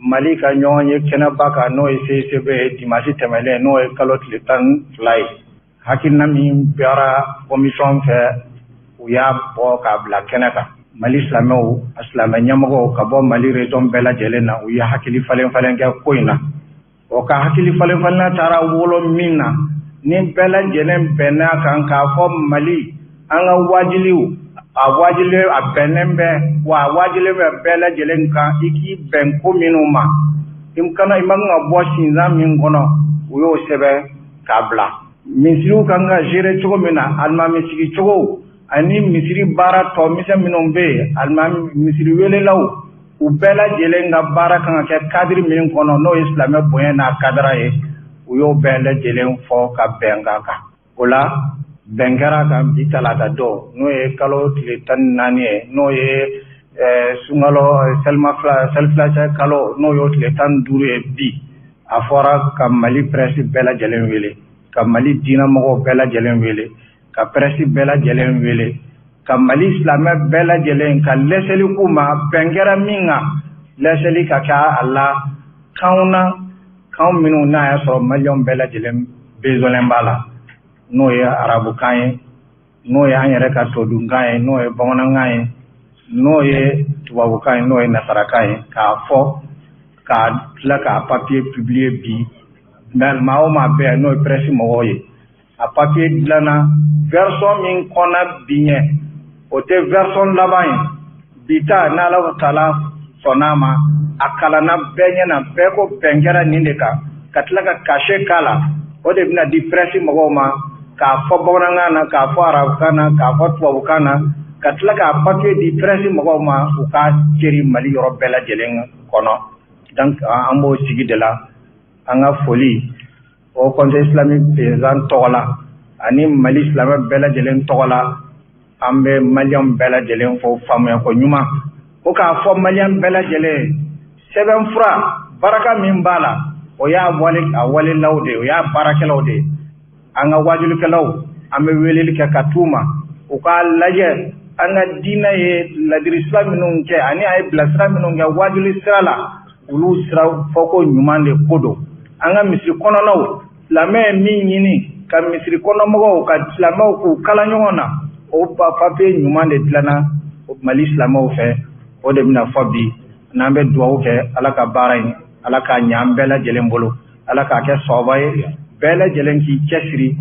Mali ka ɲɔgɔn ye kɛnɛba kan, n'o ye CICB ye, dimanche tɛmɛnen, n'o ye kalo tile 12 ye. Hakilina min bɔra commission fɛ, u y'a bɔ k'a bila kɛnɛ kan. Mali silamɛw, a silamɛ ɲɛmɔgɔw ka bɔ Mali région bɛɛ lajɛlen na, u ye hakili falen falen kɛ ko in na. O ka hakili falen falenna taara wolo min na, ni bɛɛ lajɛlen bɛnna kan k'a fɔ Mali an ka wajuliw, a wajuli a bɛnnen bɛ wa, a wajulen bɛ bɛɛ lajɛlen kan, i k'i bɛn ko minnu ma, i kana i man kan ka bɔ sinzan min kɔnɔ, u y'o sɛbɛn k'a bila. Misiriw kan ka gérer cogo min na, alimami sigi cogo ani misiri baara tɔ misɛn minnu bɛ yen, alimami misiri welelaw, u bɛɛ lajɛlen ka baara kan ka kɛ cadre min kɔnɔ, n'o ye silamɛ bonya n'a kadara ye, u y'o bɛɛ lajɛlen fɔ ka bɛn kan. O la, bɛn kɛra kan bi talata don, n'o ye kalo tile 14 ye, n'o ye sunkalo selima selifilacɛ kalo, n'o y'o tile 15 ye bi. A fɔra ka Mali presse bɛɛ lajɛlen wele, ka Mali diinɛmɔgɔw bɛɛ lajɛlen wele, ka presse bɛɛ lajɛlen wele, ka Mali silamɛ bɛɛ lajɛlen ka lɛsɛli k'u ma. Bɛn kɛra min kan, lɛsɛli ka kɛ a la kanw na, kan minnu n'a y'a sɔrɔ maliyɛnw bɛɛ lajɛlen besoin b'a la, n'o ye arabukan ye, n'o ye an yɛrɛ ka todunkan ye, n'o ye bamanankan ye, n'o ye tubabukan ye, n'o ye nasarakan ye, k'a fɔ k'a tila k'a papier publier bi. Maa o maa bɛɛ, n'o ye presse mɔgɔw ye, a papier dilanna version min kɔnna bi ɲɛ, o tɛ version laban ye. Bi ta, n'Ala taala sɔnn'a ma, a kalanna bɛɛ ɲɛna, bɛɛ ko bɛn kɛra nin de kan, ka tila ka cachet k'a la, o de bɛna di presse mɔgɔw ma, k'a fɔ bamanankan na, k'a fɔ arabukan na, k'a fɔ tubabukan na, ka tila k'a papier di presse mɔgɔw ma, u ka ceri Mali yɔrɔ bɛɛ lajɛlen kɔnɔ. Donc an b'o sigi de la. An ka foli Haut Conseil islamique président tɔgɔ la ani Mali silamɛ bɛɛ lajɛlen tɔgɔ la, an bɛ maliyɛn bɛɛ lajɛlen fo faamuya ko ɲuman ko k'a fɔ maliyɛn bɛɛ lajɛlen, sɛbɛnfura baraka min b'a la, o y'a wale a walelaw de ye, o y'a baarakɛlaw de ye. An ka wajulikɛlaw, an bɛ weleli kɛ ka t'u ma, u k'a lajɛ an ka diinɛ ye ladiri sira minnu kɛ ani a ye bilasira minnu kɛ wajuli sira la, olu sira fɔko ɲuman de ko don. An ka misiri kɔnɔnaw, silamɛ ye min ɲini ka misiri kɔnɔmɔgɔw ka silamɛw k'u kala ɲɔgɔn na, o papiye ɲuman de dilanna Mali silamɛw fɛ, o de bɛna fɔ bi. N'an bɛ dugawu kɛ, Ala ka baara in, Ala k'a ɲɛ an bɛɛ lajɛlen bolo, Ala k'a kɛ sawaba ye. Bɛɛ lajɛlen k'i cɛsiri,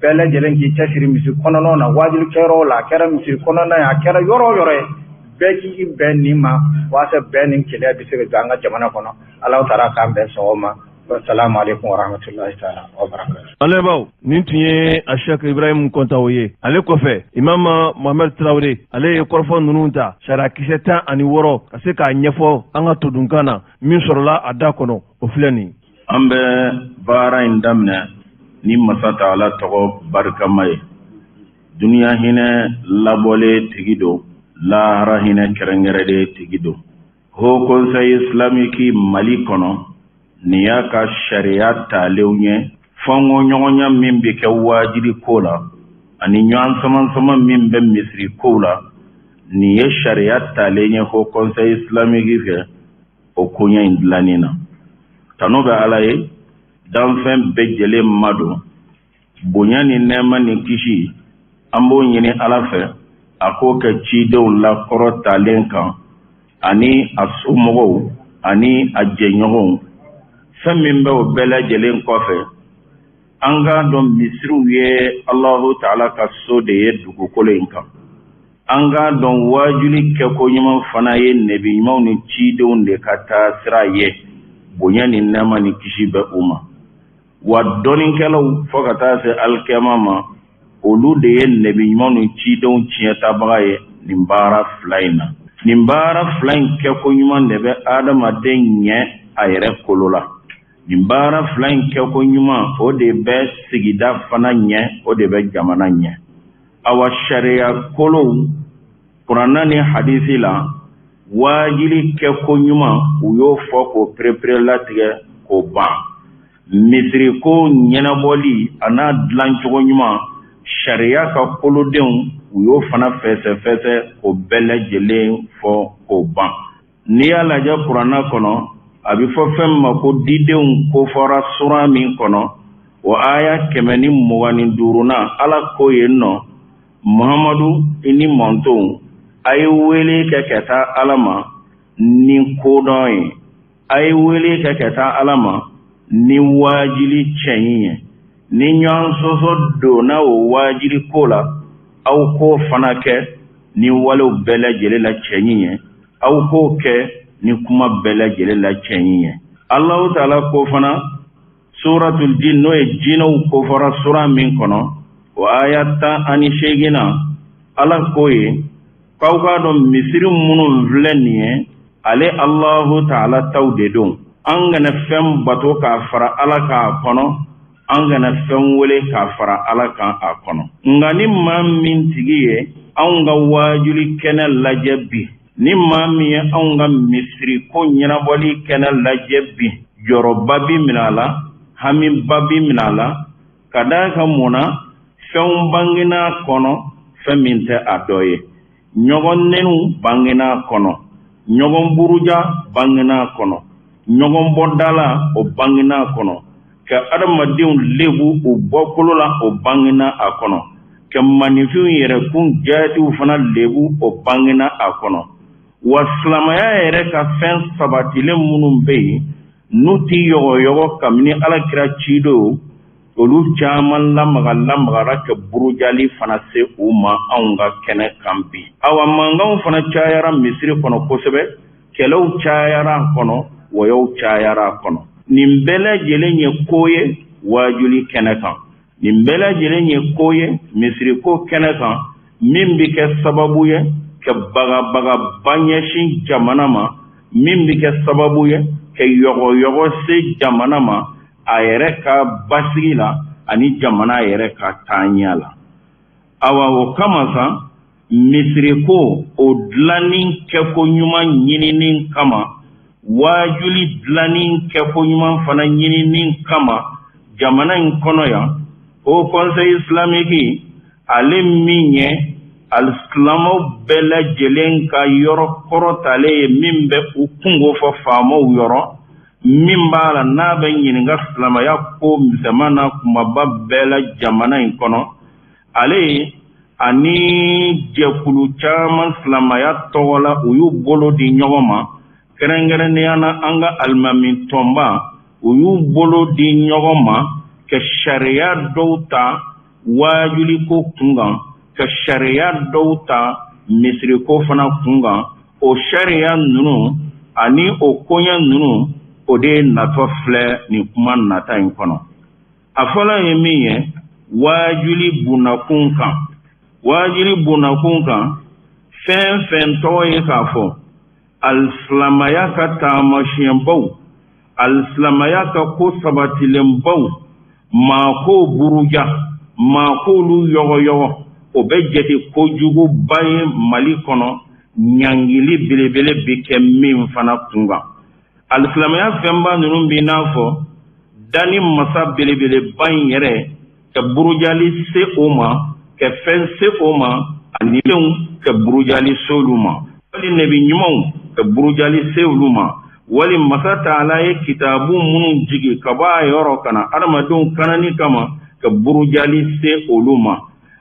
bɛɛ lajɛlen k'i cɛsiri misiri kɔnɔnaw na, waajulikɛyɔrɔw la, a kɛra misiri kɔnɔna ye, a kɛra yɔrɔ o yɔrɔ ye, bɛɛ k'i bɛn nin ma walasa bɛn ni kelenya bɛ se ka jɔ an ka jamana kɔnɔ. Ala taala k'an bɛn sɔgɔma ma. Wasalamu alaikum warahmatullahi taala wabarakatuh. Lamɛnbaaw, nin tun ye a Sheikh Ibrahim Kɔntawo ye. Ale kɔfɛ, Imam Mohamed Traoré, ale ye kɔrɔfɔ ninnu ta, sariyakisɛ 16, ka se k'a ɲɛfɔ an ka todunkan na. Min sɔrɔla a da kɔnɔ, o filɛ nin. An bɛ baara in daminɛ ni masa taala tɔgɔ barikama ye. Duniya hinɛ labɔlen tigi don, lahara hinɛ kɛrɛnkɛrɛnlen tigi don. Haut Conseil islamique Mali kɔnɔ, nin y'a ka sariya talenw ye. Fɔnkɔɲɔgɔnya min bɛ kɛ waajuli ko la ani ɲɔgɔn samansama min bɛ misiri kow la, nin ye sariya talen ye Haut Conseil islamique fɛ o koɲɛ in dilanni na. Tanu bɛ Ala ye, danfɛn bɛɛ jɛlen ma don. Bonya ni nɛɛma ni kisi, an b'o ɲini Ala fɛ a k'o kɛ cidenw lakɔrɔtalen kan ani a somɔgɔw ani a jɛɲɔgɔnw. Fɛn min bɛ o bɛɛ lajɛlen kɔfɛ, an k'a dɔn misiriw ye Alahu taala ka so de ye dugukolo in kan. An k'a dɔn waajuli kɛko ɲuman fana ye nɛbi ɲumanw ni cidenw de ka taasira ye. Bonya ni nɛɛma ni kisi bɛ u ma. Wa dɔnnikɛlaw fo ka taa se alikiyama ma, olu de ye nɛbi ɲumanw ni cidenw tiɲɛtabaga ye nin baara fila in na. Nin baara fila in kɛko ɲuman de bɛ adamaden ɲɛ a yɛrɛ kolo la. Nin baara fila in kɛko ɲuman, o de bɛ sigida fana ɲɛ, o de bɛ jamana ɲɛ. Awa, sariya kolow kuranna ni hadisi la, waajili kɛko ɲuman, u y'o fɔ k'o perepere latigɛ k'o ban. Misiri ko ɲɛnabɔli a n'a dilancogo ɲuman, sariya ka kolodenw, u y'o fana fɛsɛfɛsɛ k'o bɛɛ lajɛlen fɔ k'o ban. N'i y'a lajɛ kuranna kɔnɔ, a bɛ fɔ fɛn min ma ko didenw kofɔra sura min kɔnɔ, o aya 125nan, Ala ko yen nɔ: Muhamadu, i ni mantonw, a ye wele kɛ ka taa Ala ma ni kodɔn ye, a ye wele kɛ ka taa Ala ma ni waajili cɛɲi ye. Ni ɲɔgɔn sɔsɔ donna o waajili ko la, aw k'o fana kɛ ni walew bɛɛ lajɛlen la cɛɲi ye, aw k'o kɛ ni kuma bɛɛ lajɛlen la cɛɲi ye. Alahu taala ko fana suratul jin, n'o ye jinɛw kofɔra sura min kɔnɔ, o aya 18nan, Ala ko ye k'aw k'a dɔn misiri minnu filɛ nin ye, ale Alahu taala taw de don. An kana fɛn bato k'a fara Ala kan a kɔnɔ, an kana fɛn wele k'a fara Ala kan a kɔnɔ. Nka ni maa min tigi ye anw ka waajuli kɛnɛ lajɛ bi, ni maa min ye anw ka misiri ko ɲɛnabɔli kɛnɛ lajɛ bi, jɔrɔba bi minɛ a la, hamiba bi minɛ a la, ka d'a kan mun na? Fɛnw bangena a kɔnɔ, fɛn min tɛ a dɔ ye. Ɲɔgɔn neniw bangena a kɔnɔ, ɲɔgɔn buruja bangena a kɔnɔ, ɲɔgɔn bɔdala o bangena a kɔnɔ, ka adamadenw lebu u bɔkolo la o bangena a kɔnɔ, ka maninfinw yɛrɛkun jaatiw fana lebu o bangena a kɔnɔ. Wa silamɛya yɛrɛ ka fɛn sabatilen minnu bɛ yen n'u tɛ yɔgɔyɔgɔ kabini Ala kira cidon, olu caman lamaga lamagara ka burujali fana se u ma anw ka kɛnɛ kan bi. Awa, mankanw fana cayara misiri kɔnɔ kosɛbɛ, kɛlɛw cayara a kɔnɔ, wɔyɔw cayara a kɔnɔ. Nin bɛɛ lajɛlen ye ko ye waajuli kɛnɛ kan, nin bɛɛ lajɛlen ye ko ye misiri ko kɛnɛ kan, min bɛ kɛ sababu ye ka bagabagaba ɲɛsin jamana ma, min bɛ kɛ sababu ye ka yɔgɔyɔgɔ se jamana ma. a yɛrɛ ka basigi la ani jamana yɛrɛ ka taaɲɛ la. Awa, o kama sa, misiri ko o dilanni kɛko ɲuman ɲinini kama, waajuli dilanni kɛko ɲuman fana ɲinini kama jamana in kɔnɔ yan, Haut Conseil islamique, ale min ye alisilamɛw bɛɛ lajɛlen ka yɔrɔ kɔrɔtalen ye, min bɛ u kunko fɔ faamaw yɔrɔ, min b'a la n'a bɛ ɲininka silamɛya ko misɛnman na kumaba bɛɛ la jamana in kɔnɔ, ale ani jɛkulu caman silamɛya tɔgɔ la, u y'u bolo di ɲɔgɔn ma, kɛrɛnkɛrɛnnenya na an ka alimami tɔnba, u y'u bolo di ɲɔgɔn ma ka sariya dɔw ta waajuliko kun kan, ka sariya dɔw ta misiriko fana kun kan. O sariya ninnu ani o koɲɛ ninnu, o de natɔ filɛ nin kuma nata in kɔnɔ. A fɔlɔ ye min ye, waajuli bunakun kan. Waajuli bunakun kan, fɛn fɛn tɔgɔ ye k'a fɔ alisilamaya ka taamasiyɛnbaw, alisilamaya ka ko sabatilenbaw, maa k'o buruja, maa k'olu yɔgɔyɔgɔ, o bɛ jate kojuguba ye Mali kɔnɔ, ɲangili belebele bɛ kɛ min fana kun kan. Alisilamaya fɛnba ninnu b'i n'a fɔ danni masa belebeleba in yɛrɛ, ka burujali se o ma, ka fɛn se o ma, ani denw ka burujali se olu ma, wali nebi ɲumanw ka burujali se olu ma, wali masa taala ye kitabu minnu jigi ka bɔ a yɔrɔ ka na adamadenw kanani kama, ka burujali se olu ma,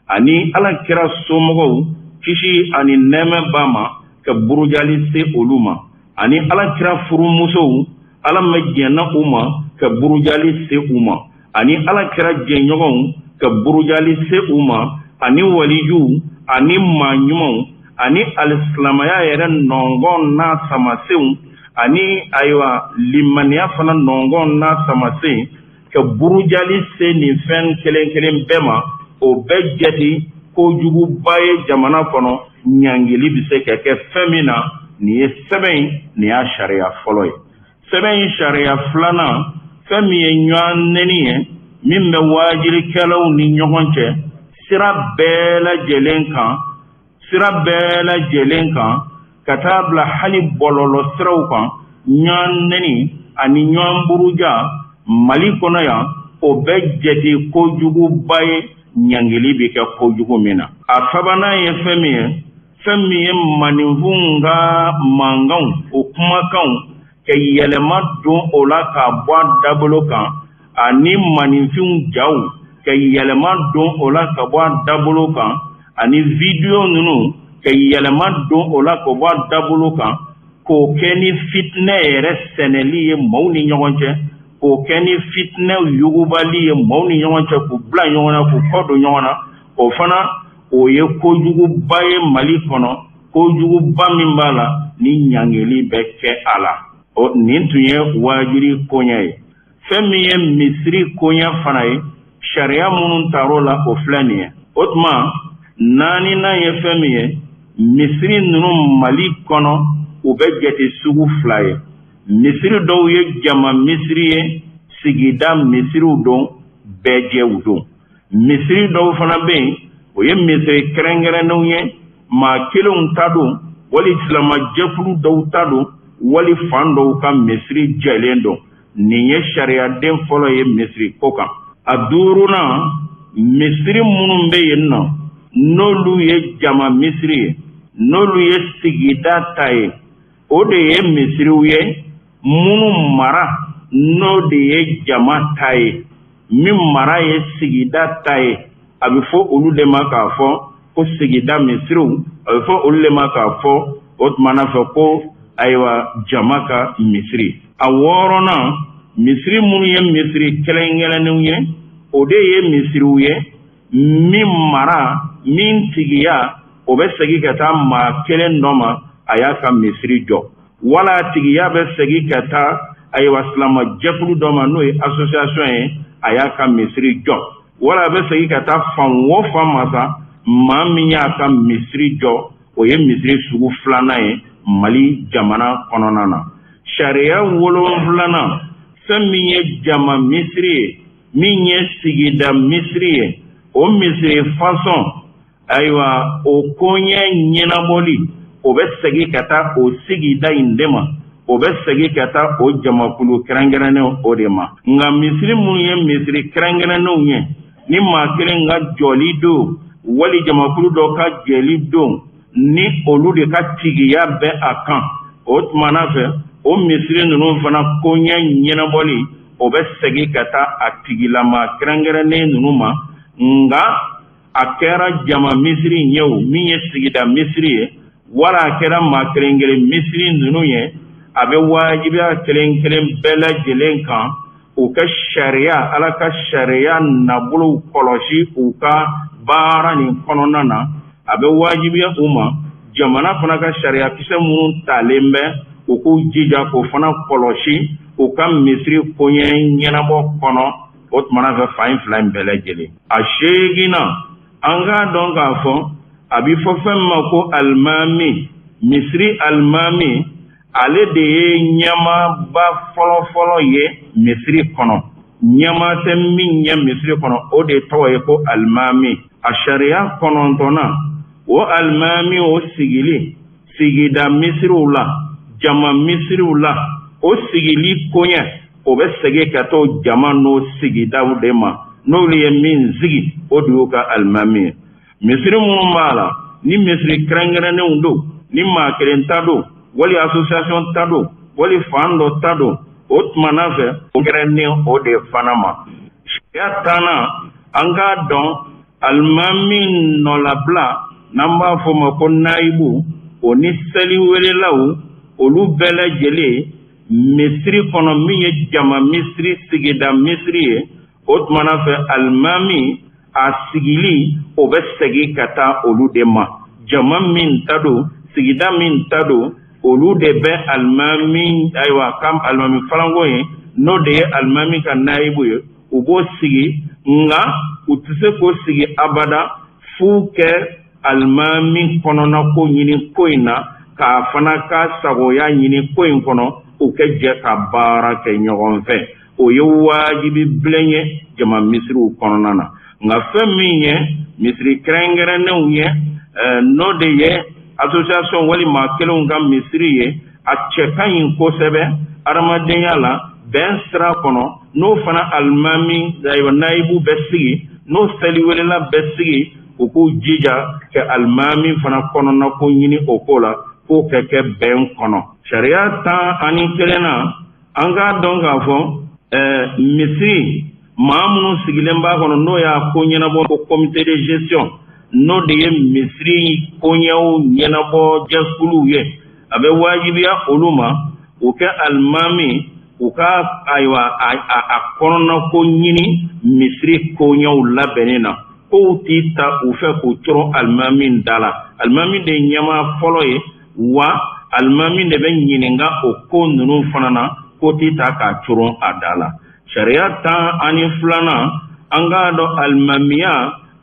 ani Ala kira somɔgɔw, kisi ani nɛɛmɛ b'a ma, ka burujali se olu ma, ani Ala kira furumusow, Ala ma jɛnna u ma, ka burujali se u ma, ani Ala kira jɛɲɔgɔnw, ka burujali se u ma, ani walijuw ani maa ɲumanw, ani alisilamaya yɛrɛ nɔngɔn n'a samasenw, ani ayiwa limaniya fana nɔngɔn n'a samasen, ka burujali se nin fɛn kelen kelen bɛɛ ma, o bɛ jate kojuguba ye jamana kɔnɔ, ɲangili bɛ se ka kɛ fɛn min na. Nin ye sɛbɛn in, nin y'a sariya fɔlɔ ye. Sɛbɛn in sariya filanan, fɛn min ye ɲɔgɔn nɛni ye min bɛ waajulikɛlaw ni ɲɔgɔn cɛ sira bɛɛ lajɛlen kan, sira bɛɛ lajɛlen kan, ka taa bila hali bɔlɔlɔ siraw kan, ɲɔgɔn nɛni ani ɲɔgɔn buruja Mali kɔnɔ yan, o bɛ jate kojuguba ye, ɲangili bɛ kɛ kojugu min na. A sabanan ye fɛn min ye, fɛn min ye maninfinw ka mankanw, o kumakanw, ka yɛlɛma don o la k'a bɔ a dabolo kan, ani maninfinw jaw, ka yɛlɛma don o la ka bɔ a dabolo kan, ani wideyo ninnu, ka yɛlɛma don o la ka bɔ a dabolo kan, k'o kɛ ni fitinɛ yɛrɛ sɛnɛli ye maaw ni ɲɔgɔn cɛ, k'o kɛ ni fitinɛ yugubali ye maaw ni ɲɔgɔn cɛ, k'u bila ɲɔgɔn na, k'u kɔ don ɲɔgɔn na, o fana o ye kojuguba ye Mali kɔnɔ, kojuguba min b'a la ni ɲangili bɛ kɛ a la. O nin tun ye waajuli koɲɛ ye. Fɛn min ye misiri koɲɛ fana ye, sariya minnu tar'o la, o filɛ nin ye. O tuma naaninan ye fɛn min ye, misiri ninnu Mali kɔnɔ, u bɛ jate sugu fila ye. Misiri dɔw ye jama misiri ye, sigida misiriw don, bɛɛjɛw don. Misiri dɔw fana bɛ yen, o ye misiri kɛrɛnkɛrɛnnenw ye, maa kelenw ta don, wali silamɛjɛkulu dɔw ta don, wali fan dɔw ka misiri jɛlen don. Nin ye sariyaden fɔlɔ ye misiri ko kan. A duurunan, misiri minnu bɛ yen nɔ, n'olu ye jama misiri ye, n'olu ye sigida ta ye, o de ye misiriw ye minnu mara n'o de ye jama ta ye, min mara ye sigida ta ye. A bɛ fɔ olu de ma k'a fɔ ko sigida misiriw, a bɛ fɔ olu de ma k'a fɔ o tuma na fɛ ko ayiwa jama ka misiri. A wɔɔrɔnan, misiri minnu ye misiri kɛrɛnkɛrɛnnenw ye, o de ye misiriw ye min mara, min tigiya, o bɛ segin ka taa maa kelen dɔ ma, a y'a ka misiri jɔ, wala tigiya bɛ segin ka taa ayiwa silama jɛkulu dɔ ma, n'o ye association ye, a y'a ka misiri jɔ, wala a bɛ segin ka taa fan o fan ma sa, maa min y'a ka misiri jɔ, o ye misiri sugu filanan ye Mali jamana kɔnɔna na. Sariya wolonfilanan, Fɛn min ye jama misiri ye, min ye sigida misiri ye, o misiri fasɔn, ayiwa, o koɲɛ ɲɛnabɔli, o bɛ segin ka taa o sigida in de ma, o bɛ segin ka taa o jamakulu kɛrɛnkɛrɛnnenw o de ma. Nka misiri minnu ye misiri kɛrɛnkɛrɛnnenw ye, ni maa kelen ka jɔli don wali jamakulu dɔ ka jɔli don, ni olu de ka tigiya bɛ a kan, o tuma na fɛ, o misiri ninnu fana koɲɛ ɲɛnabɔli, o bɛ segin ka taa a tigilama kɛrɛnkɛrɛnnen ninnu ma. Nka a kɛra jama misiri ye o, min ye sigida misiri ye, wala a kɛra maa kelen kelen misiri ninnu ye, a bɛ wajibiya kelen kelen bɛɛ lajɛlen kan u ka sariya, Ala ka sariya nabolow kɔlɔsi u ka baara nin kɔnɔna na. A bɛ wajibiya u ma, jamana fana ka sariya kisɛ minnu talen bɛ, u k'u jija k'o fana kɔlɔsi u ka misiri koɲɛ ɲɛnabɔ kɔnɔ. O tuma na fɛ, fan in fila in bɛɛ lajɛlen. A seeginnan, an k'a dɔn k'a fɔ a bɛ fɔ fɛn min ma ko alimami, misiri alimami, ale de ye ɲɛmaaba fɔlɔfɔlɔ ye misiri kɔnɔ. Ɲɛmaa tɛ min ɲɛ misiri kɔnɔ, o de tɔgɔ ye ko alimami. A sariya kɔnɔntɔnnan, o alimami o sigili sigida misiriw la, jama misiriw la, o sigili koɲɛ, o bɛ segin ka t'o jama n'o sigidaw de ma. N'olu ye min sigi, o de y'u ka alimami ye. Misiri minnu b'a la, ni misiri kɛrɛnkɛrɛnnenw don, ni maa kelen ta don, wali association ta don, wali fan dɔ ta don, o tuma na fɛ, o kɛrɛnnen o de fana ma. Sariya tannan, an k'a dɔn alimami nɔlabila, n'an b'a fɔ o ma ko nayibu, o ni seliwelelaw, olu bɛɛ lajɛlen misiri kɔnɔ, min ye jama misiri, sigida misiri ye, o tuma na fɛ, alimami a sigili, o bɛ segin ka taa olu de ma. Jama min ta don, sigida min ta don, olu de bɛ alimami, ayiwa, ka alimami falanko ye, n'o de ye alimami ka nayibu ye, u b'o sigi. Nka u tɛ se k'o sigi abada f'u kɛ alimami kɔnɔna ko ɲini ko in na, k'a fana ka sagoya ɲini ko in kɔnɔ, u kɛ jɛ ka baara kɛ ɲɔgɔn fɛ. O ye wajibi bilen ye jama misiriw kɔnɔna na. Nka fɛn min ye misiri kɛrɛnkɛrɛnnenw ye, n'o de ye association wali maa kelenw ka misiri ye, a cɛ ka ɲi kosɛbɛ adamadenya la, bɛn sira kɔnɔ, n'o fana alimami, ayiwa, nayibu bɛ sigi, n'o seliwelela bɛ sigi, u k'u jija ka alimami fana kɔnɔna ko ɲini o ko la, k'o kɛ kɛ bɛn kɔnɔ. Sariya 11nan, an k'a dɔn k'a fɔ misiri maa minnu sigilen b'a kɔnɔ, n'o y'a ko ɲɛnabɔ, ko comité de gestion, n'o de ye misiri koɲɛw ɲɛnabɔ jɛkuluw ye, a bɛ wajibiya olu ma u kɛ alimami u ka, ayiwa, a kɔnɔna ko ɲini misiri koɲɛw labɛnni na. Kow t'i ta u fɛ k'u coron alimami da la. Alimami de ye ɲɛmaa fɔlɔ ye, wa alimami de bɛ ɲininka o ko ninnu fana na. Ko t'i ta k'a coron a da la. Sariya 12nan, an k'a dɔn alimamiya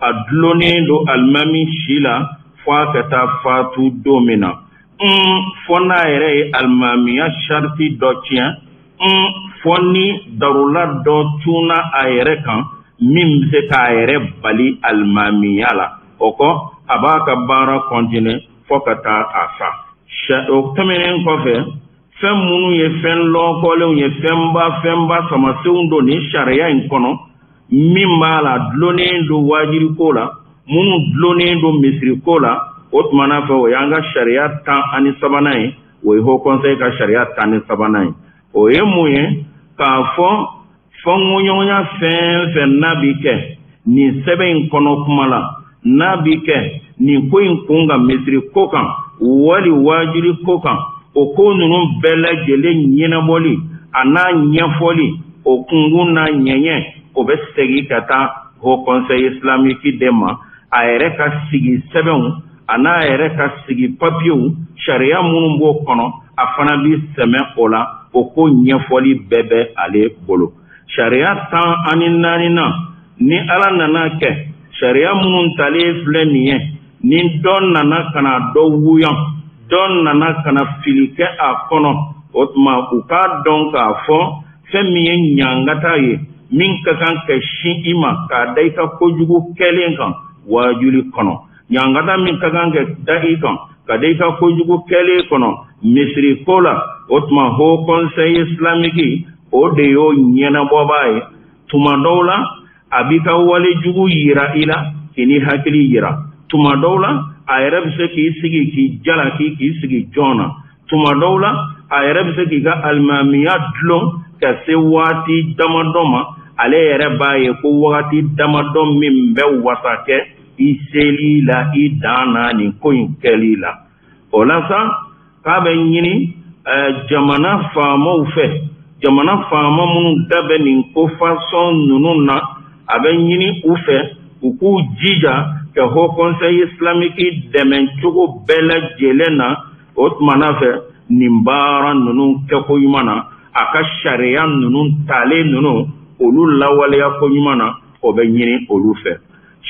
a dulonnen don alimami si la fo a ka taa fatu don min na, fɔ n'a yɛrɛ ye alimamiya sariti dɔ tiɲɛ, fɔ ni darula dɔ cunna a yɛrɛ kan min bɛ se k'a yɛrɛ bali alimamiya la. O kɔ, a b'a ka baara kɔntine fo ka taa a sa. O tɛmɛnen kɔfɛ, fɛn minnu ye fɛn lɔkɔlenw ye, fɛnba fɛnba samasenw don nin sariya in kɔnɔ, min b'a la dulonnen don waajiriko la, minnu dulonnen don misiriko la, o tuma na fɛ, o y'an ka sariya 13nan ye. O ye Haut Conseil ka sariya 13nan ye. O ye mun ye? K'a fɔ fɔnkɔɲɔgɔnya fɛn fɛn n'a bi kɛ nin sɛbɛn in kɔnɔ kuma la, n'a bi kɛ nin ko in kun kan, misiri ko kan wali waajuli ko kan, o ko ninnu bɛɛ lajɛlen ɲɛnabɔli a n'a ɲɛfɔli, o kunkun n'a ɲɛɲɛ, o bɛ segin ka taa Haut Conseil islamique de ma, a yɛrɛ ka sigi sɛbɛnw a n'a yɛrɛ ka sigi papiyew, sariya minnu b'o kɔnɔ, a fana bi sɛmɛ o la. O ko ɲɛfɔli bɛɛ bɛ ale bolo. Sariya 14nan, ni Ala nana kɛ sariya minnu talen filɛ nin ye, ni dɔ nana ka na dɔ wuyan, dɔ nana ka na fili kɛ a kɔnɔ, o tuma u k'a dɔn k'a fɔ Fɛn min ye ɲangata ye min ka kan ka sin i ma k'a da i ka kojugu kɛlen kan waajuli kɔnɔ, ɲangata min ka kan ka da i kan ka da i ka kojugu kɛlen kɔnɔ misiri ko la, o tuma Haut Conseil islamique o de y'o ɲɛnabɔbaa ye. Tuma dɔw la a b'i ka wale jugu yira i la k'i ni hakili yira. Tuma dɔw la a yɛrɛ bɛ se k'i sigi k'i jalaki k'i sigi jɔn na. Tuma dɔw la a yɛrɛ bɛ se k'i ka alimamiya dulon ka se waati damadɔ ma. Ale yɛrɛ b'a ye ko wagati damadɔ min bɛ wasa kɛ i seli la, i dan na nin ko in kɛli la. O la sa, k'a bɛ ɲini jamana faamaw fɛ, jamana faama minnu da bɛ nin ko fasɔn ninnu na, a bɛ ɲini u fɛ u k'u jija ka Haut Conseil islamique dɛmɛ cogo bɛɛ lajɛlen na. O tuma na fɛ, nin baara ninnu kɛko ɲuman na, a ka sariya ninnu talen ninnu, olu lawaleya ko ɲuman na, o bɛ ɲini olu fɛ.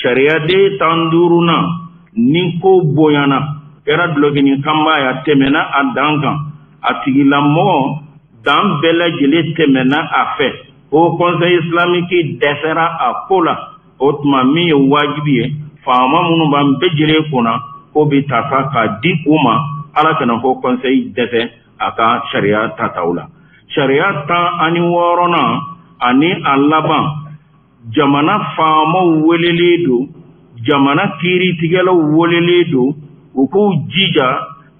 Sariyaden 15nan, ni ko bonyana, kɛra dulɔkinin kanba ye, a tɛmɛna a dan kan, a tigilamɔgɔ dan bɛɛ lajɛlen tɛmɛna a fɛ, Haut Conseil islamique dɛsɛra a ko la, o tuma min ye wajibi ye, faama minnu b'an bɛɛ lajɛlen kunna, ko bɛ ta sa k'a di u ma. Ala kana Haut Conseil dɛsɛ a ka sariya tataw la. Sariya 16nan ani a laban, jamana faamaw welelen don, jamana kiiritigɛlaw welelen don, u k'u jija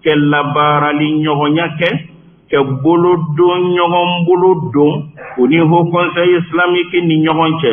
ka labaarali ɲɔgɔnya kɛ, ka bolo don ɲɔgɔn bolo don u ni Haut Conseil islamique ni ɲɔgɔn cɛ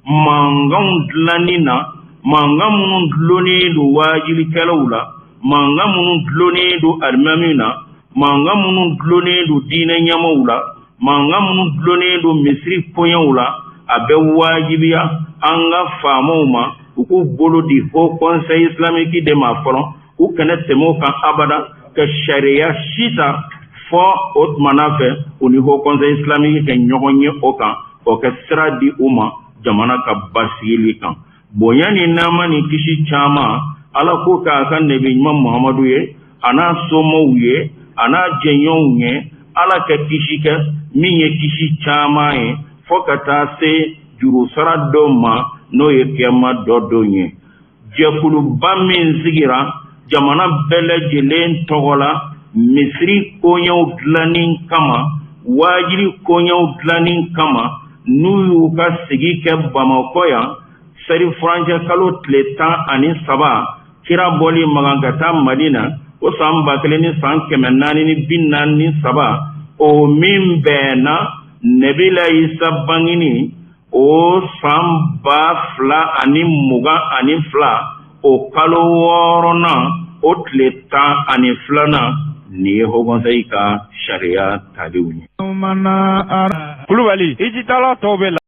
mankanw dilanni na, mankan minnu dulonnen don waajulikɛlaw la, mankan minnu dulonnen don alimamiw na, mankan minnu dulonnen don diinɛ ɲɛmaaw la, mankan minnu dulonnen don misiri koɲɛw la. A bɛ wajibiya an ka faamaw ma u k'u bolo di Haut Conseil islamique de ma fɔlɔ. U kana tɛmɛ o kan abada ka sariya si ta fɔ o tuma na fɛ u ni Haut Conseil islamique kɛ ɲɔgɔn ye o kan, o ka sira di u ma jamana ka basigili kan. Bonya ni nɛɛma ni kisi caman, Ala k'o k'a ka nɛbi ɲuman Muhamadu ye, a n'a somaw ye, a n'a jɛɲɔgɔnw ye. Ala ka kisi kɛ min ye kisi caman ye fo ka taa se jurusara dɔ ma, n'o ye kiyama dɔ don ye. Jɛkuluba min sigira jamana bɛɛ lajɛlen tɔgɔ la misiri koɲɛw dilanni kama, waajuli koɲɛw dilanni kama, n'u y'u ka sigi kɛ Bamakɔ yan seri furancɛ kalo tile 13, kira bɔli Makan ka taa Madina, o san 1443, o min bɛnna Nabila Isa bangeni o san 2022, o kalo wɔɔrɔnan, o tile 12nan, nin ye Haut Conseil ka sariya talenw ye. Kulubali, i ji tala tɔw bɛ la.